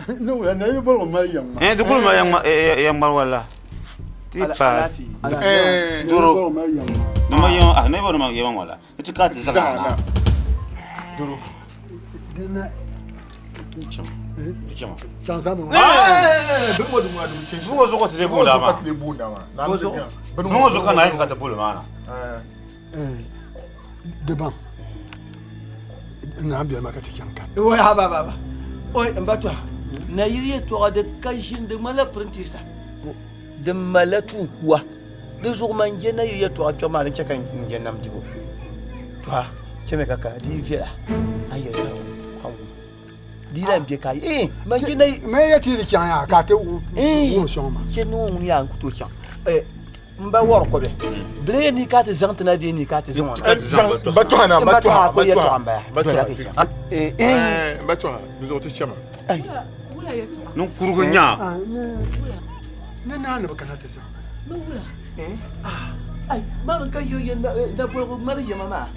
Ne wula na yi bɔrɔ mali yan ma. Eh, di kuli mali yan ŋmari wala. Ti pa. Doro. Nima yan ah ne bɔrɔ ma yan wala. Ti ka ti zaŋ na. Doro. Dina. Chama. Chama. Chansa mi. Eh, bin ŋɔ dun ŋɔ dun cɛ. Bin ŋɔ zuɣu ti de boonda ma. Bin ŋɔ zuɣu ka ti de boonda ma. Bin ŋɔ zuɣu ka na yi ka ti booli maa na. Diban. Na biɛri ma ka ti chaŋ ka. Wai ha ba ba ba. Oi n ba tɔha. Nayili yɛltɔɣa di ka ʒini di ŋmanila pirintista. Di malila tuun kuwa. Di zuɣu man je nayili yɛltɔɣa kpɛbu maa ni chɛ ka n je nam dibu. Tɔha chɛmi ka kana di yi viɛla a yɛli ka ka wum. Di yi lahi be ka yi man je nayili. Man yɛ ti di chaŋ yaa ka ti wum sɔŋ ma. Chɛ ni ŋun yaa n ku tooi chaŋ. N ba wɔri kɔbɛ bile yɛ ni ka ti zaŋ ti na bee ni ka ti zaŋ na. Ba tɔha na ba tɔha ba tɔha ba tɔha ba tɔha bi zuɣu ti chɛma. Niŋ kurugu nya. Ni naa ni bi kana ti zaŋ na. Ai mari ka yo yɛ na boligu mali yɛma maa.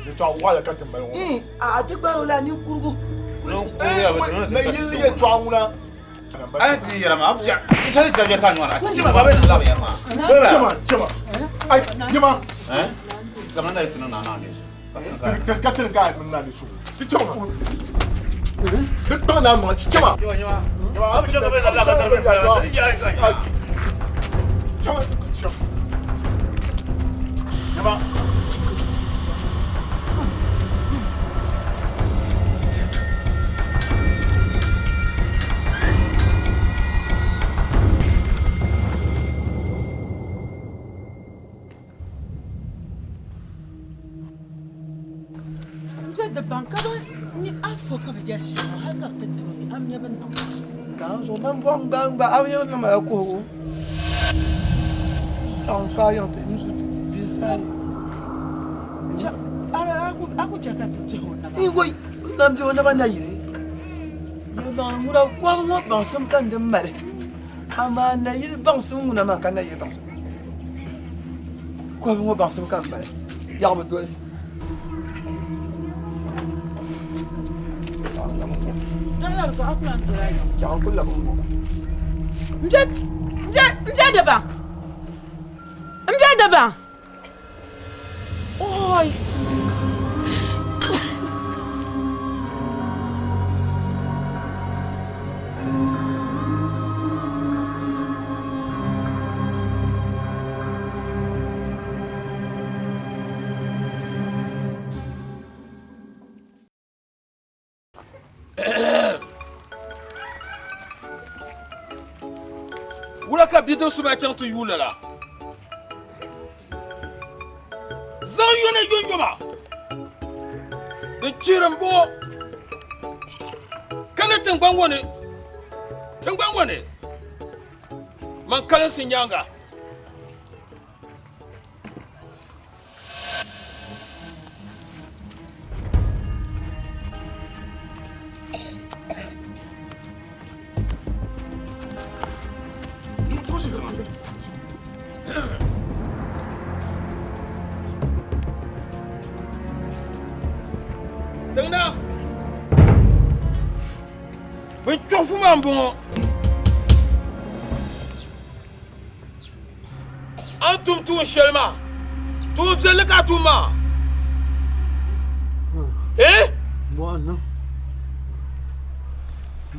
Yɛltɔɣa waɣala ka ti mali ŋɔ. A ti gbaari o la ni kurugu. Na yili yɛltɔɣa ŋuna. Ai ti yɛrɛ ma a bɛ se ka jɛ sa ɲɔgɔn na ti ba bɛ na laban yɛrɛ ma. Chɛma chɛma ai yɛma. Kamana na ye tunu na ne so. Ka tini ka niŋ na ne so. Ti chɛma. Di kpaŋ na ma chɛma. A bɛ se ka bɛ na la ka tɛrɛ bɛ pa. Chɛma chɛma. Yɛma. Baŋsim ka n din mali amaa nayili baŋsim ŋuna maa ka nayili baŋsim kɔbi ŋɔ baŋsim ka n mali yaɣabu doli yaɣa ku labi ŋɔ n bɛ dabaŋ oi Wula ka bidibisi maa chaŋ ti yuui lala? Zaŋ yoni yonyoma din chihiri m-bɔŋɔ ka ni tiŋgbani ŋɔ ni, tiŋgbani ŋɔ ni man kalinsi nyaaŋa. Tiŋna bin chɔɣifu maa m-bɔŋɔ. A ni tum tuun shɛli maa, tuun viɛlli ka a tum maa. Eh?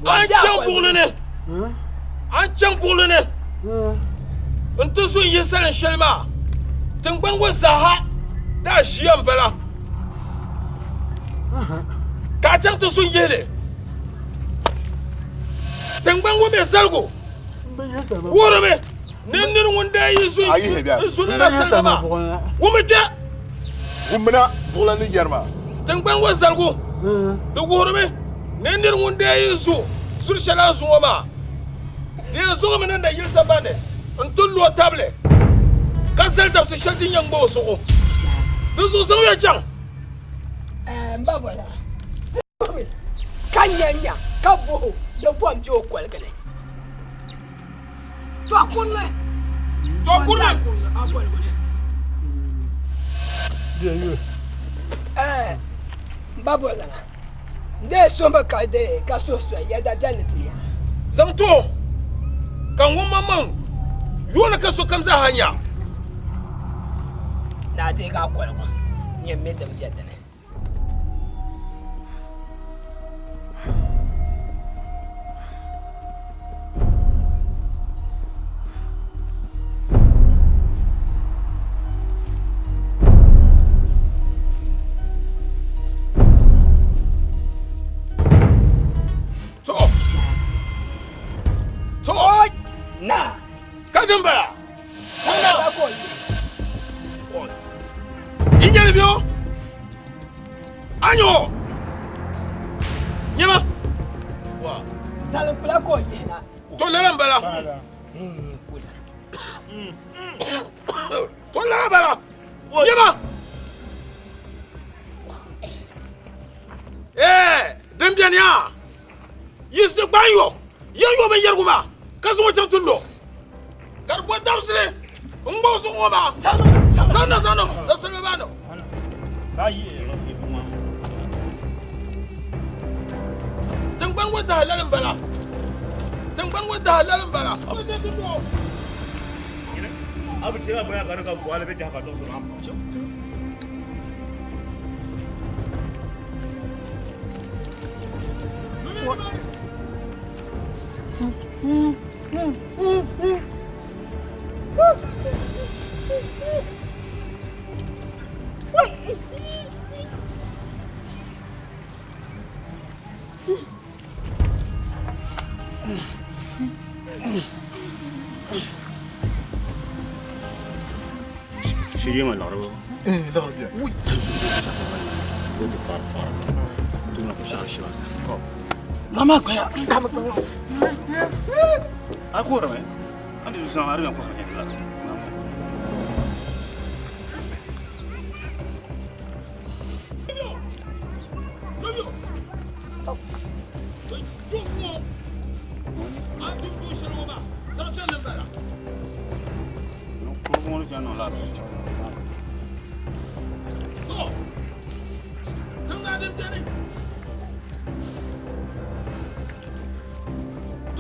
A ni chaŋ buɣili ni, a ni chaŋ buɣili ni n-ti zo n-yihi salin shɛli maa, tiŋgbani ŋɔ zaaha daa ʒiya m-bala. Ka a chaŋ ti zo n-yihi li. Tiŋgbani ŋɔ mi zaligu wuhirimi ni nir ŋun daa yi zo n-zu lala salima maa, ŋun bi kpe. Wummina buɣila ni yɛri maa. Tiŋgbani ŋɔ zaligu di wuhirimi ni nir ŋun daa yi zo zuli shɛli a ni zo ŋɔ maa, di yɛn zaŋ o mi na nayili sambani nti lo o tabili ka zali dabisi shɛli din yɛn ŋma o zuɣu. Di zuɣu zaŋmiya chaŋ. M ba bɔla. Ka nya nya ka boho ni bom be o koligi ni. Tɔkurili. Tɔkurili. A koligi ni. Ɛɛ m ba bɔlana. N-dee suhimi ka dee ka suhi soya yɛda beni ni ti nya. Zaŋ ti o ka ŋun maŋmaŋ yooni ka sokam zaa ha nya. Naa deegi a koligu nyɛ mi din be di ni. To. To. Na. Ka din bala. Na. Inyɛli bi o. Anyo. Nyɛma. Salin kpula ka o yihina. To lala n bala. To lala bala. Nyɛma. Ee, din beni yaa. Yiɣisi gbaai yo. Yɛn yo binyɛrigu maa ka zaŋ o chaŋ ti lo. Ka di bo dabisili n-ŋma o zuɣu ŋɔ maa. Zaŋ na, zaŋ na, zaŋ siliba maa na. Tiŋgbani ŋɔ dahi lali m-bala. Tiŋgbani ŋɔ dahi lali m-bala. Shiri ma lɔri bɔ. Lɔri bɛ. Ui. Ko ti fari fari. Tuna ko shaka shiba sa. Lama gbaya. A ko rame. An di zusan ari ko hanya la.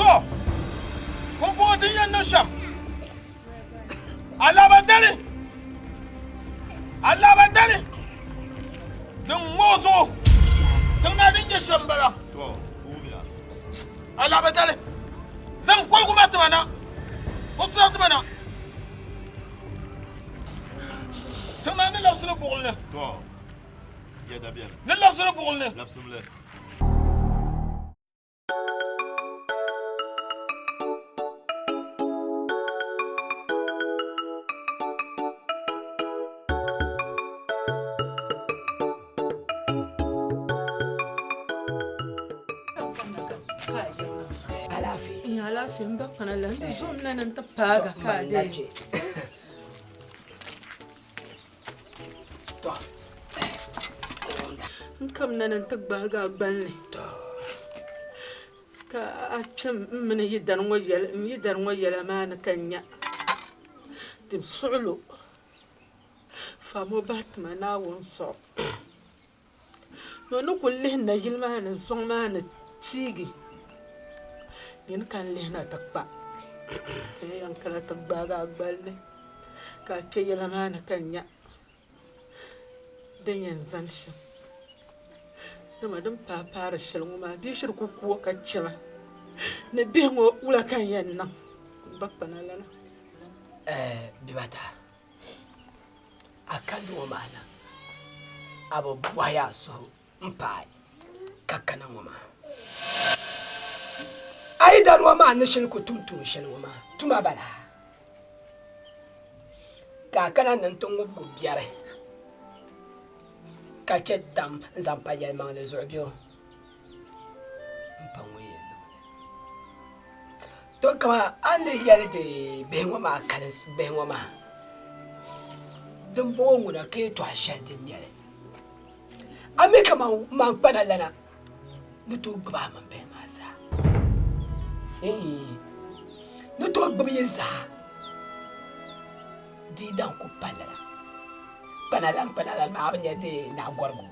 To, pumpɔŋɔ ti yɛn niŋ shɛm, alaabadali, alaabadali din ŋma o zuɣu tiŋ naa din nyɛ shɛm m-bala. Alaabadali, zaŋ koligu maa ti ma na, o zaŋ ti ma na. Tiŋ naa ni labisi li buɣili ni. Ni labisi li buɣili ni. Alaafee n ba kpana la n zom na ni n ti paaga ka a dee. N kam na ni n ti gbaagi a gballi ka a kpɛm m mini yidana ŋɔ yɛla n yidana ŋɔ yɛla maa ni ka n nya dim suɣilo faamo bahi ti ma Naawuni zuɣu ni o ni kuli lihi nayili maa ni zɔŋ maa ni tiigi nyini ka n lihina ti kpa n yɛn kana ti gbaagi a gballi ka a kpe yɛla maa ni ka n nya din yɛn zani shɛm. Dama din paai paari shɛli ŋɔ maa bia shiri ku ku o ka chɛ ma ni bihi ŋɔ wula ka n yɛn niŋ m ba kpana lana. Bibata, a kandi ŋɔ maa na, a bi bɔhi a suhu m-paai ka kana ŋɔ maa. A yi dari ŋɔ maa ni shiri ku tum tuun shɛli ŋɔ maa, tuma bala. Ka a kana ni n-ti ŋub gu biɛri, ka chɛ tam n-zaŋ pa yɛlimaŋli zuɣu bɛ o? M pa ŋun yɛn niŋ li. To kaman a ni yɛli di bihi ŋɔ maa kalinsi bihi ŋɔ maa, dimbɔŋɔ ŋuna ka yɛtɔɣ shɛli din nyɛ li. A mi kaman man kpana lana ni tooi gbibi a mini bihi maa zaa. Ni tooi gbibi yi zaa di yi daŋ ku pa lala. Kpana lan kpana lan maa a bi nya di naɣ gɔrigu.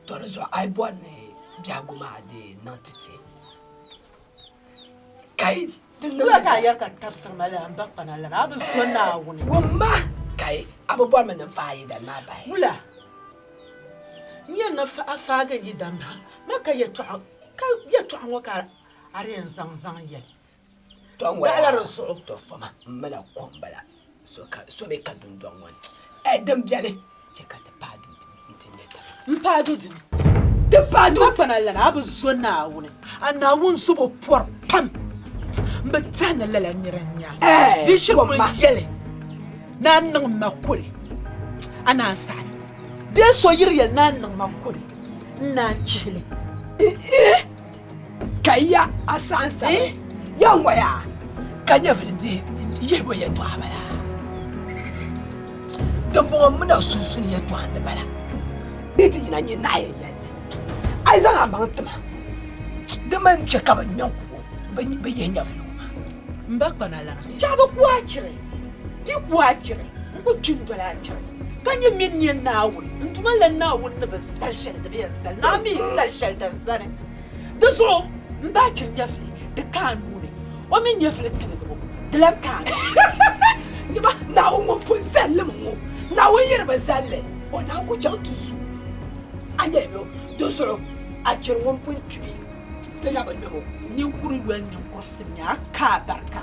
To di zuɣu a yi bɔri ni biɛhigu maa di niŋ ti ti ka yi di niŋ Wula ka a yɛri ka tabisiri ma lala m ba kpana lana a bi zo Naawuni. Wumma ka yi a bi bɔrimi ni n faai yidana maa bahi. Wula n yɛn ni a faagi n yidana bahi ma ka yɛtɔɣa ka yɛtɔɣa ŋɔ ka a di yɛn zaŋ zaŋ yɛli. To n waya Daɣila di zuɣu. To foma m mina ko m bala so ka so mi ka dundɔŋ ŋɔ ni. Ɛ din beni chɛ ka ti paai duu nti nya taba. M paai du dini. Ti paai du. M ba kpana lana a bi zo Naawuni. A Naawuni zubo pɔri pam. M bi tɛhi ni lala nira n-nya. Ɛ Bia shiri kuli wumma. yɛli ni a niŋ ma kuli a naan saɣi li. Bee so yiri yɛli ni a niŋ ma kuli n naan chihi li. Ka ya a saɣim sani ya ŋɔya ka nyɛvili dihi yihibu yɛtɔɣa bala. Dimbɔŋɔ mini a sunsuuni yɛtɔɣa n-di bala. Di ti yina nyɛ naɣ yɛn yɛli li, a yi zaŋ amaŋ ti ma, di mi n-chɛ ka bɛ ŋme n-ku o, bɛ yihi nyɛvili ŋɔ maa. M ba kpanalana, chaɣ bi ku a chiri, yi ku a chiri, n ku kpi n-doli a chiri, ka nyɛ mini nyɛ Naawuni, n Duuma la Naawuni ni bi zali shɛli di bi yɛn zali, naa mi yi zali shɛli din zani. Di zuɣu m ba chiri nyɛvili di ka a nuu ni, o mi nyɛvili tiligibu di lan ka a nuu ni. Nyama, Naawuni ŋun pun zali li mi ŋɔ, Naawuni yi di bi zali li, o naan ku chaŋ ti zu a nyɛli bɛ o. Di zuɣu a chiri ŋun pun kpi mi. Ti na bi ŋmɛm o. Ninkuri yoli ninkurisi nya a ka a barika.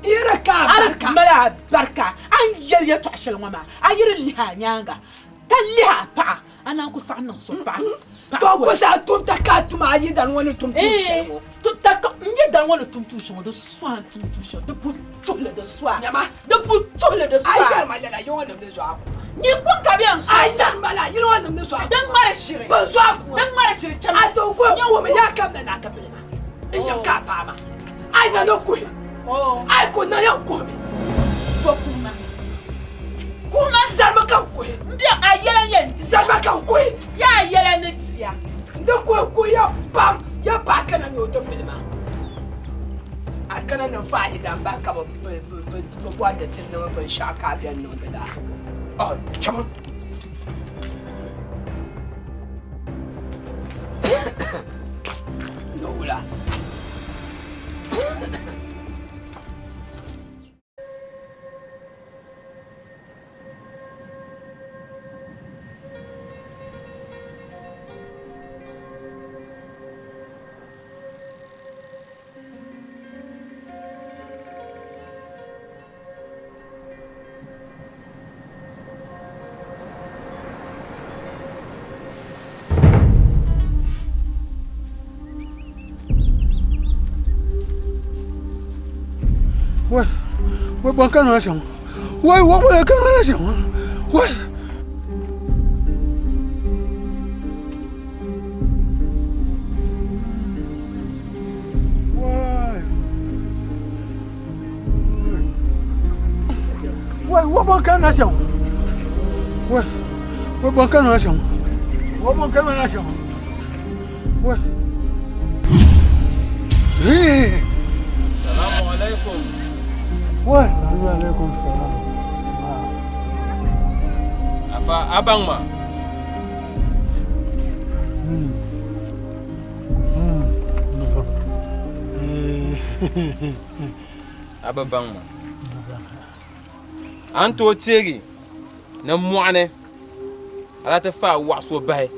N yi di ka a barika. A di mali a barika. A ni yɛli yɛtɔɣ shɛli ŋɔ maa, a yi di lihi a nyaaŋa, ka lihi a paɣa, a naan ku saɣi niŋ so paɣa. To n ku saɣi tum ta ka a tum a yidana ŋɔ ni tum tuun shɛli ŋɔ. Tum ta ka n yidana ŋɔ ni tum tuun shɛli ŋɔ, di so a ni tum tuun shɛli, di pu tuhili di so a. Nyama. Di pu tuhili di so a. A yi yɛri ma lala, yiŋɔ nim ni zo a kuma. Nyin kuŋ ka bɛ yɛn zo. A yi yɛri ma lala, yiŋɔ nim ni zo a kuma. Din ŋmari shiri. Bɛ zo a kuma. Din ŋmari shiri chɛmi. A ti ku kuhimi yaa kam na ni a ti bili ma. N yɛn ka a paai ma. A yi na ni kuhi. A yi ku na yɛn kuhimi. To kuhima. Kuhima. Zalimi ka n kuhi. M bɛ a yɛla yɛn diya. Zalimi ka n kuhi. Yaa yɛla ni diya. N ni kuhi kuhiya pam ya paai kana ni o ti bili ma. A kana ni faai yidan bahi ka bɛ bɔri ni ti niŋ binshɛɣu ka a bɛn niŋdi la. Ɔ, chama. Ni wula. Wai, wai bɔn ka nɔla shɛm. Wai, wɔɣibɔla ka nɔla shɛm. Wai. Wai, wɔɣibɔla ka nɔla shɛm. Wai, wai bɔn ka nɔla shɛm. Wɔɣibɔla ka nɔla shɛm. Wai. Hey. Salamu alaikum. Wai, alaikum salam. Afa abaŋ ma. A bi baŋ ma. A ni tooi teegi ni mɔɣuni a daa ti faai waɣa so bahi.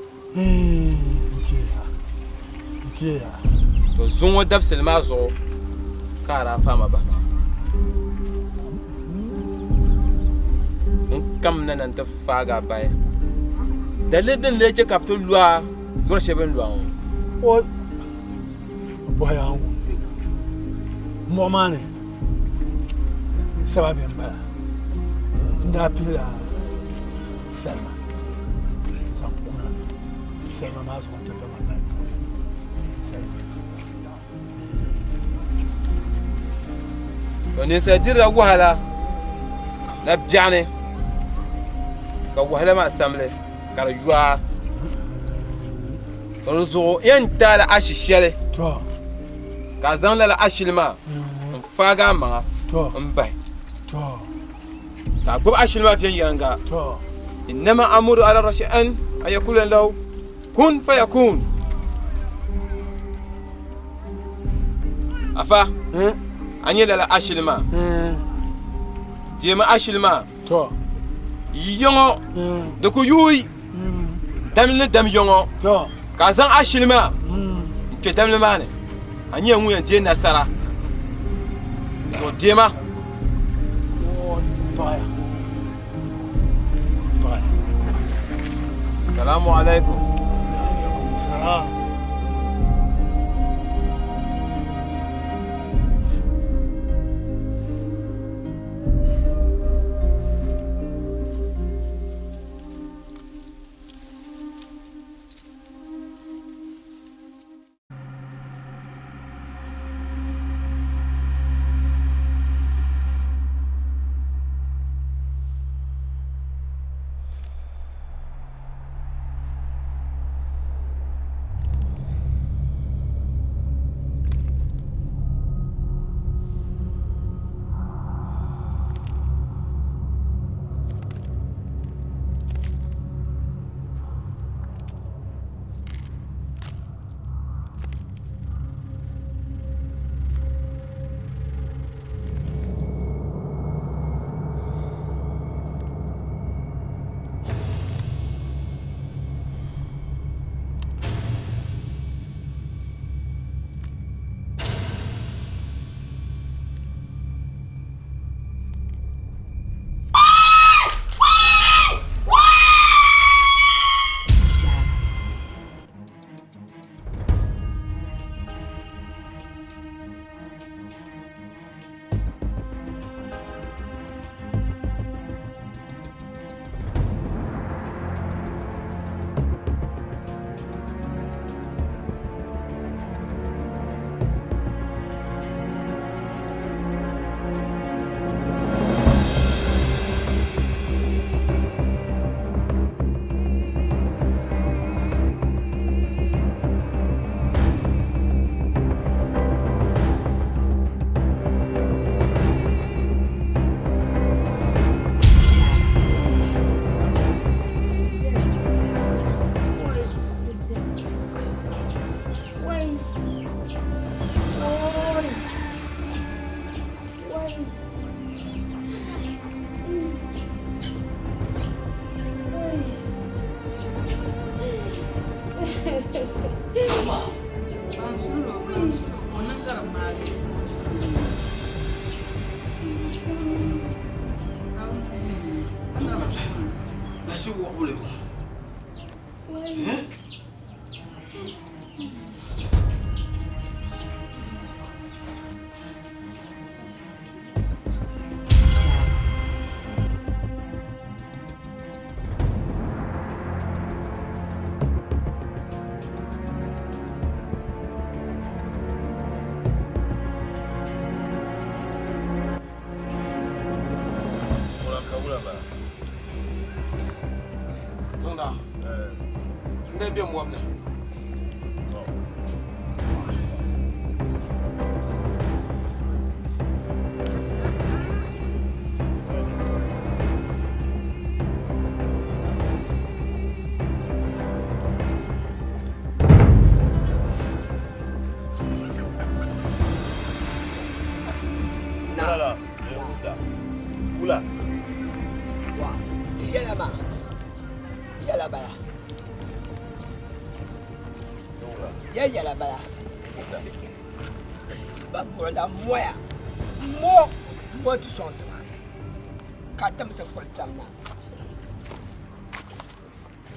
To zuŋɔ dabisili maa zuɣu ka a daa faai ma bahi maa. N kamina na nti faagi a bahi. Daliri din lee chɛ ka bɛ ti lu a lɔri shɛli bɛ ni lu a ŋɔ. O bɔhi a ŋun mɔɣu maa ni saba bɛ m-bala n daa pihila salima zaŋ kuna salima maa zuɣu nti ba ma mali salima. To ninsal dirila wahala na biɛɣuni ka wahala maa samli ka di yoa to di zuɣu yɛn taala ashi shɛli ka a zaŋ lala ashili maa n faagi a maŋa n bahi ka a gbubi ashili maa viɛnyɛlinga innama amuru ala rashi an an yakula lahu. Kun fayakun. Afa, a nyɛ lala ashili maa. Deemi ashili maa. Yi yiŋɔ di ku yuui damli ni dam yiŋɔ ka a zaŋ ashili maa n-kpe damli maa ni a nyɛla ŋun yɛn deei nasara. Zuɣu deema. Salamu alaikum. Salam.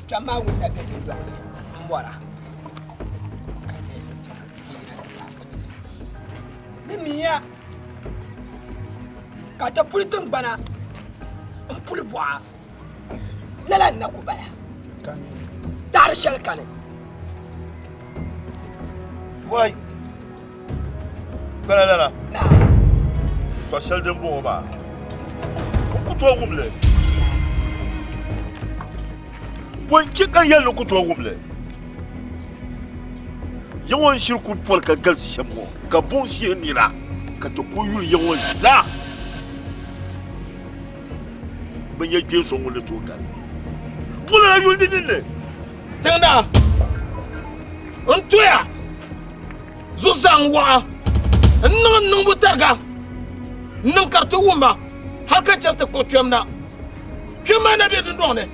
Kpɛm maa ŋun na be dundɔŋ ni m-bɔra. Di miya ka ti puli tiŋgbana m-puli bɔɣa. Lala n-na ku bala. Taɣiri shɛli kani. Wai! Kpɛla lala. Tɔ shɛli din bɔŋɔ maa, n ku tooi wum li. Bɔ n-chɛ ka n yɛli ni n ku tooi wum li? Ya ŋɔ n-shiri kul pɔri ka galisi shɛm ŋɔ, ka buɣim shihi nira, ka ti ku yuli ya ŋɔ zaa. Bɛ nya kpeen so ŋun ni tooi gari. Buɣim lala yuli di ninni. Tiŋ naa. N toya zuɣusaa n waɣa n niŋ n niŋbu tariga n niŋ ka di ti wumma hali ka n chaŋ ti kpuɣi kpɛm na. Kpɛm maa na be dundɔŋ ni.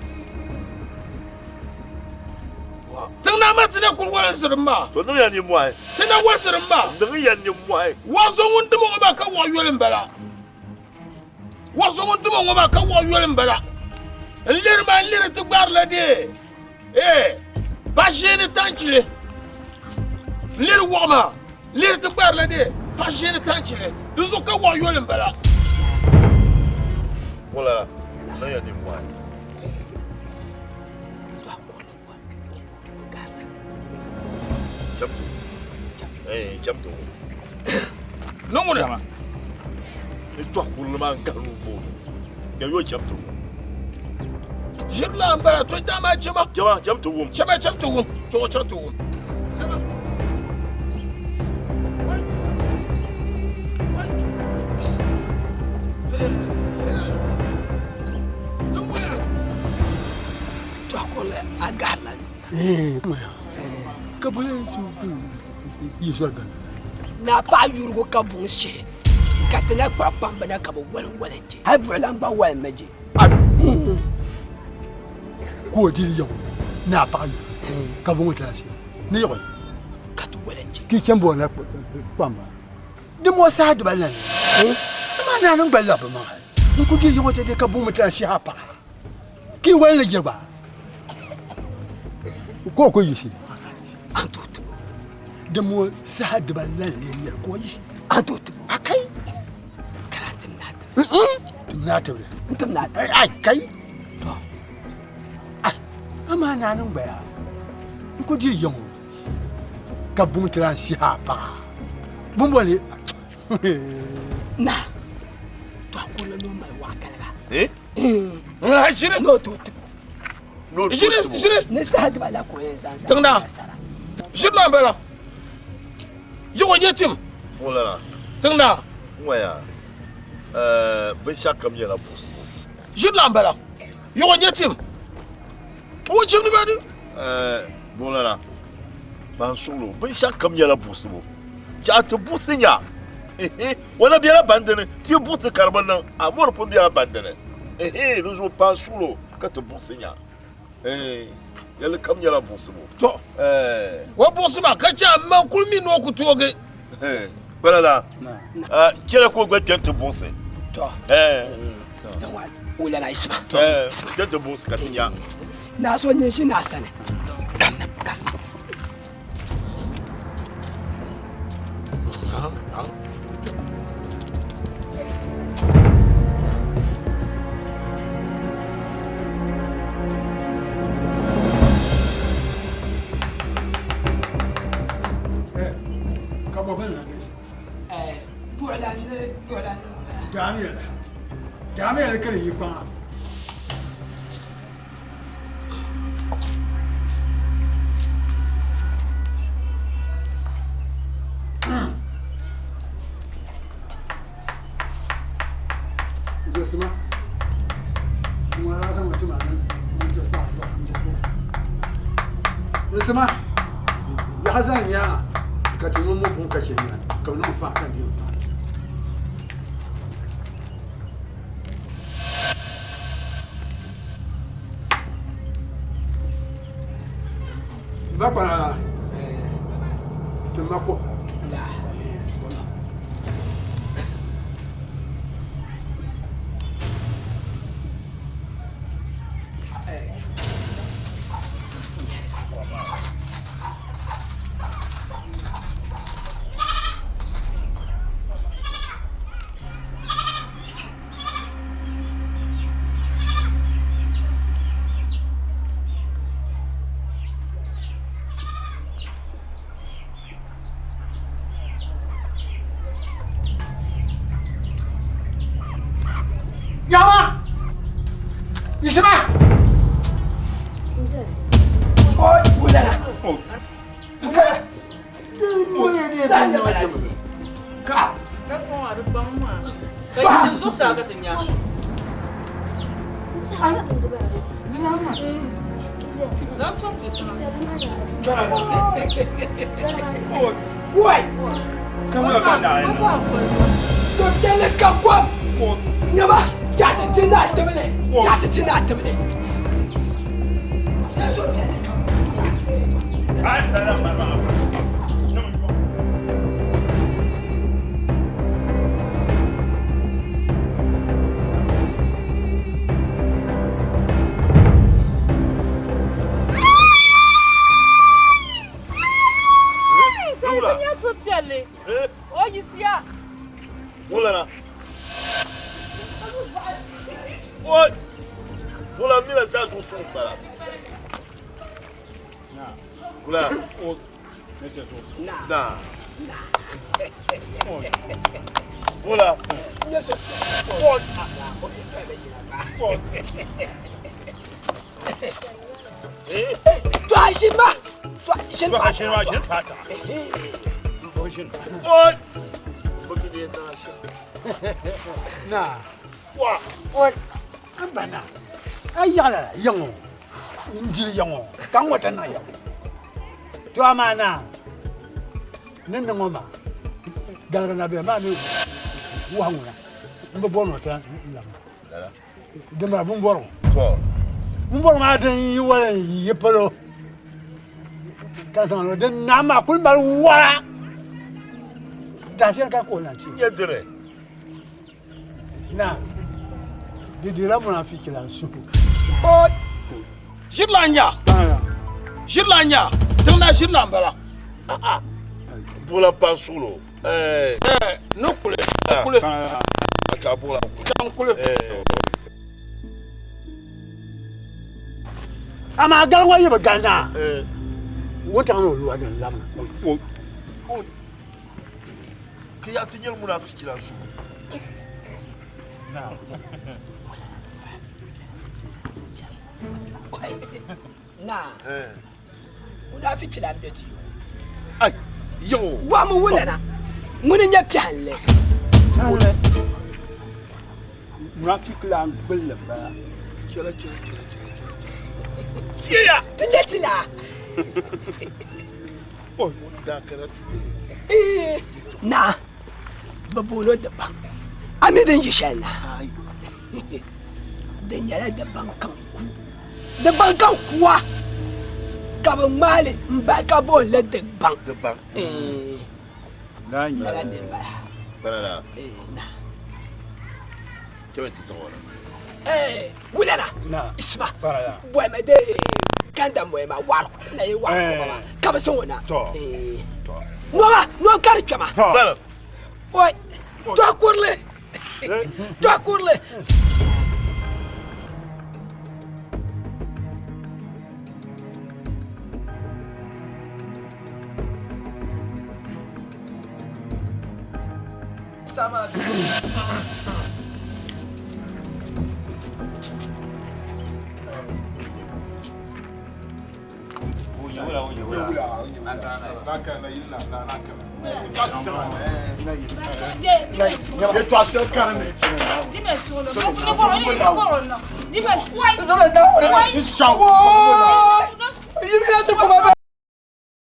Tiŋ naa maa ti na kuli wolisirim maa. To niŋ ya nimmɔhi. Ti na wolisirim maa. Niŋ ya nimmɔhi. Wɔɣiso ŋun dimo ŋɔ maa ka wɔɣi yoli m-bala. Wɔɣiso ŋun dimo ŋɔ maa ka wɔɣi yoli m-bala. N liri maa n liri ti gbaarila dee. Ee, paɣa ʒeeni tanchili. N liri wɔɣi maa n liri ti gbaarila dee. Paɣa ʒeeni tanchili. Di zuɣu ka wɔɣi yoli m-bala. Wala, niŋ ya nimmɔhi. Ni ŋuni? Ni tɔhi kurili maa n-gahi nuu booni ka yo cham ti wum. Ʒiri laa m-bala to dama chama. Chama cham ti wum. Chama cham ti wum. Chuɣu cham ti wum. Chama. A gahirila Ka boli yi zɔri gana. Naa paɣa yurigu ka buŋ shihi ka ti na kpuɣi kpamba na ka bi wali wali n-je. Hali buɣulan gba walimi je. Ka o diri yaŋɔ naa paɣa yurigu ka buŋ ti lahi shihi ni yiɣi. Ka ti wali n-je. Ka yi chani bɔri na kpamba. Di mo saha diba la ni. Amaa naa niŋ gba labi bi maŋ hali. N ku diri yaŋɔ ti di ka buŋ mi ti lahi shihi a paɣa. Ka yi wali ni je gba. Ka o ku yiɣisi. Di mo saha diba la ni nyɛli ka o yiɣisi. A kai. Kana tim naa tibili. Tim naa tibili. N tim naa tibili. Ai kai. Ai amaa naa niŋ gbaya. N ku diri yiŋɔ ka buŋ ti lahi shihi a paɣa. Bumbɔli. Na. To a kurili ni o mali waɣakaliga. Eh? Ʒiri. Ni o tooi tibo. Ʒiri ʒiri. Ni saha diba la ka o yɛn zaŋ zaŋ Tiŋ naa. Ʒiri naa m-bala. Yiɣi o nyɛ tim. Wula. Tiŋ naa. Waya. Binshɛɣu kam nyɛla buɣisibu. Ʒiri naa m-bala. Yiɣi o nyɛ tim. O chimdi ba ni. Buɣilana, ban suɣilo, binshɛɣu kam nyɛla buɣisibu. Chɛ a ti buɣisi nya. O na bela bandini, ti buɣisi ka di bi niŋ, a mɔri pun bela bandini. Di zuɣu paai suɣilo ka ti buɣisi nya. Yɛlli kam nyɛla buɣisibu. Tɔ! O buɣisi ma ka chɛ a ma n-kuli mi ni o ku toogi. Kpalala, chɛla ka o gba kpe nti buɣisi. Tɔ! Wulana isima. Kpe nti buɣisi ka ti nya. Naa so nyɛ ʒi naa sani. Kamina, kamina. Daniel kiri yi kpaŋa. Josima, ŋɔ daa zaŋ ti ma ni n ti fa Josima, yaɣa zaa nyaaŋa ka ti niŋ mɔbuŋ ka chɛ nyaaŋa ka bi niŋ fa ka di fa. Ba kpana ti ma ko. Yawa! Yisima! Oi, wulana. Wulana. Ka. Wai! Tɔbjɛli ka kom! Nyama, chaati ti na tibili! Chaati ti na tibili! Wula mira zaa zuɣu suŋ bala. Wula. Na. Wula. To a ʒini ma. To a ʒini pa. Ʒini ma ʒini pa ta. Na. Wa. Oi. An ba na. A yaɣala yaŋɔ. N diri yaŋɔ. Ka n wata niŋ yaŋɔ. To amaa na. Ni niŋ ŋɔ maa. Galiga na bɛ maa mi wahi ŋuna. N bi bɔri nɔtila n labi. Din bala bumbɔrigu. Bumbɔrigu maa din yi wala yi palo ka zaŋ lo din naam maa kuli mali wara. Dahinshɛli ka ka o lan ti. Nyɛ dini. Na di dila munafiki lan suhu. O ʒirila nya. Ʒirila nya. Tiŋna ʒirila n bala. Buɣila pan suɣulo. Ni kuli. Kuli. Ka buɣila kuli. Kuli. Amaa gali ŋɔ yi bi gali naa wuntaŋ ni o lua din labina. Ka yaa ti nyɛli munafiki lan suhu. Naa, munafiki lan be ti yo. Ai, yaŋɔ. Waɣimi wulana, ŋuni n-nyɛ piɛhilli. Munafiki lan gbilli m-bala. Chɛla, chɛla, chɛla, chɛla, chɛla, chɛla. Tiya! Ti nyɛ ti laa. Daa kana ti Naa, bɛ booni o Dagbaŋ. A mi din yi shɛli na? Di nyɛla Dagbaŋ kam ku. Dagbaŋ kam kuwa ka bɛ ŋmaai li m-bahi ka booni li Dagbaŋ. Dagbaŋ. Lala niri bala. Bala la. Kɛmɛ ti zaŋ o na. Wulana, Isma, bɔhimi di kanda mɔya maa waɣiri na yi waɣiri kɔba maa ka bɛ zaŋ o na. Nɔba, nɔba ka di kpɛma. Oi, tɔhi kurili, tɔhi kurili. Yi mi na ti fuma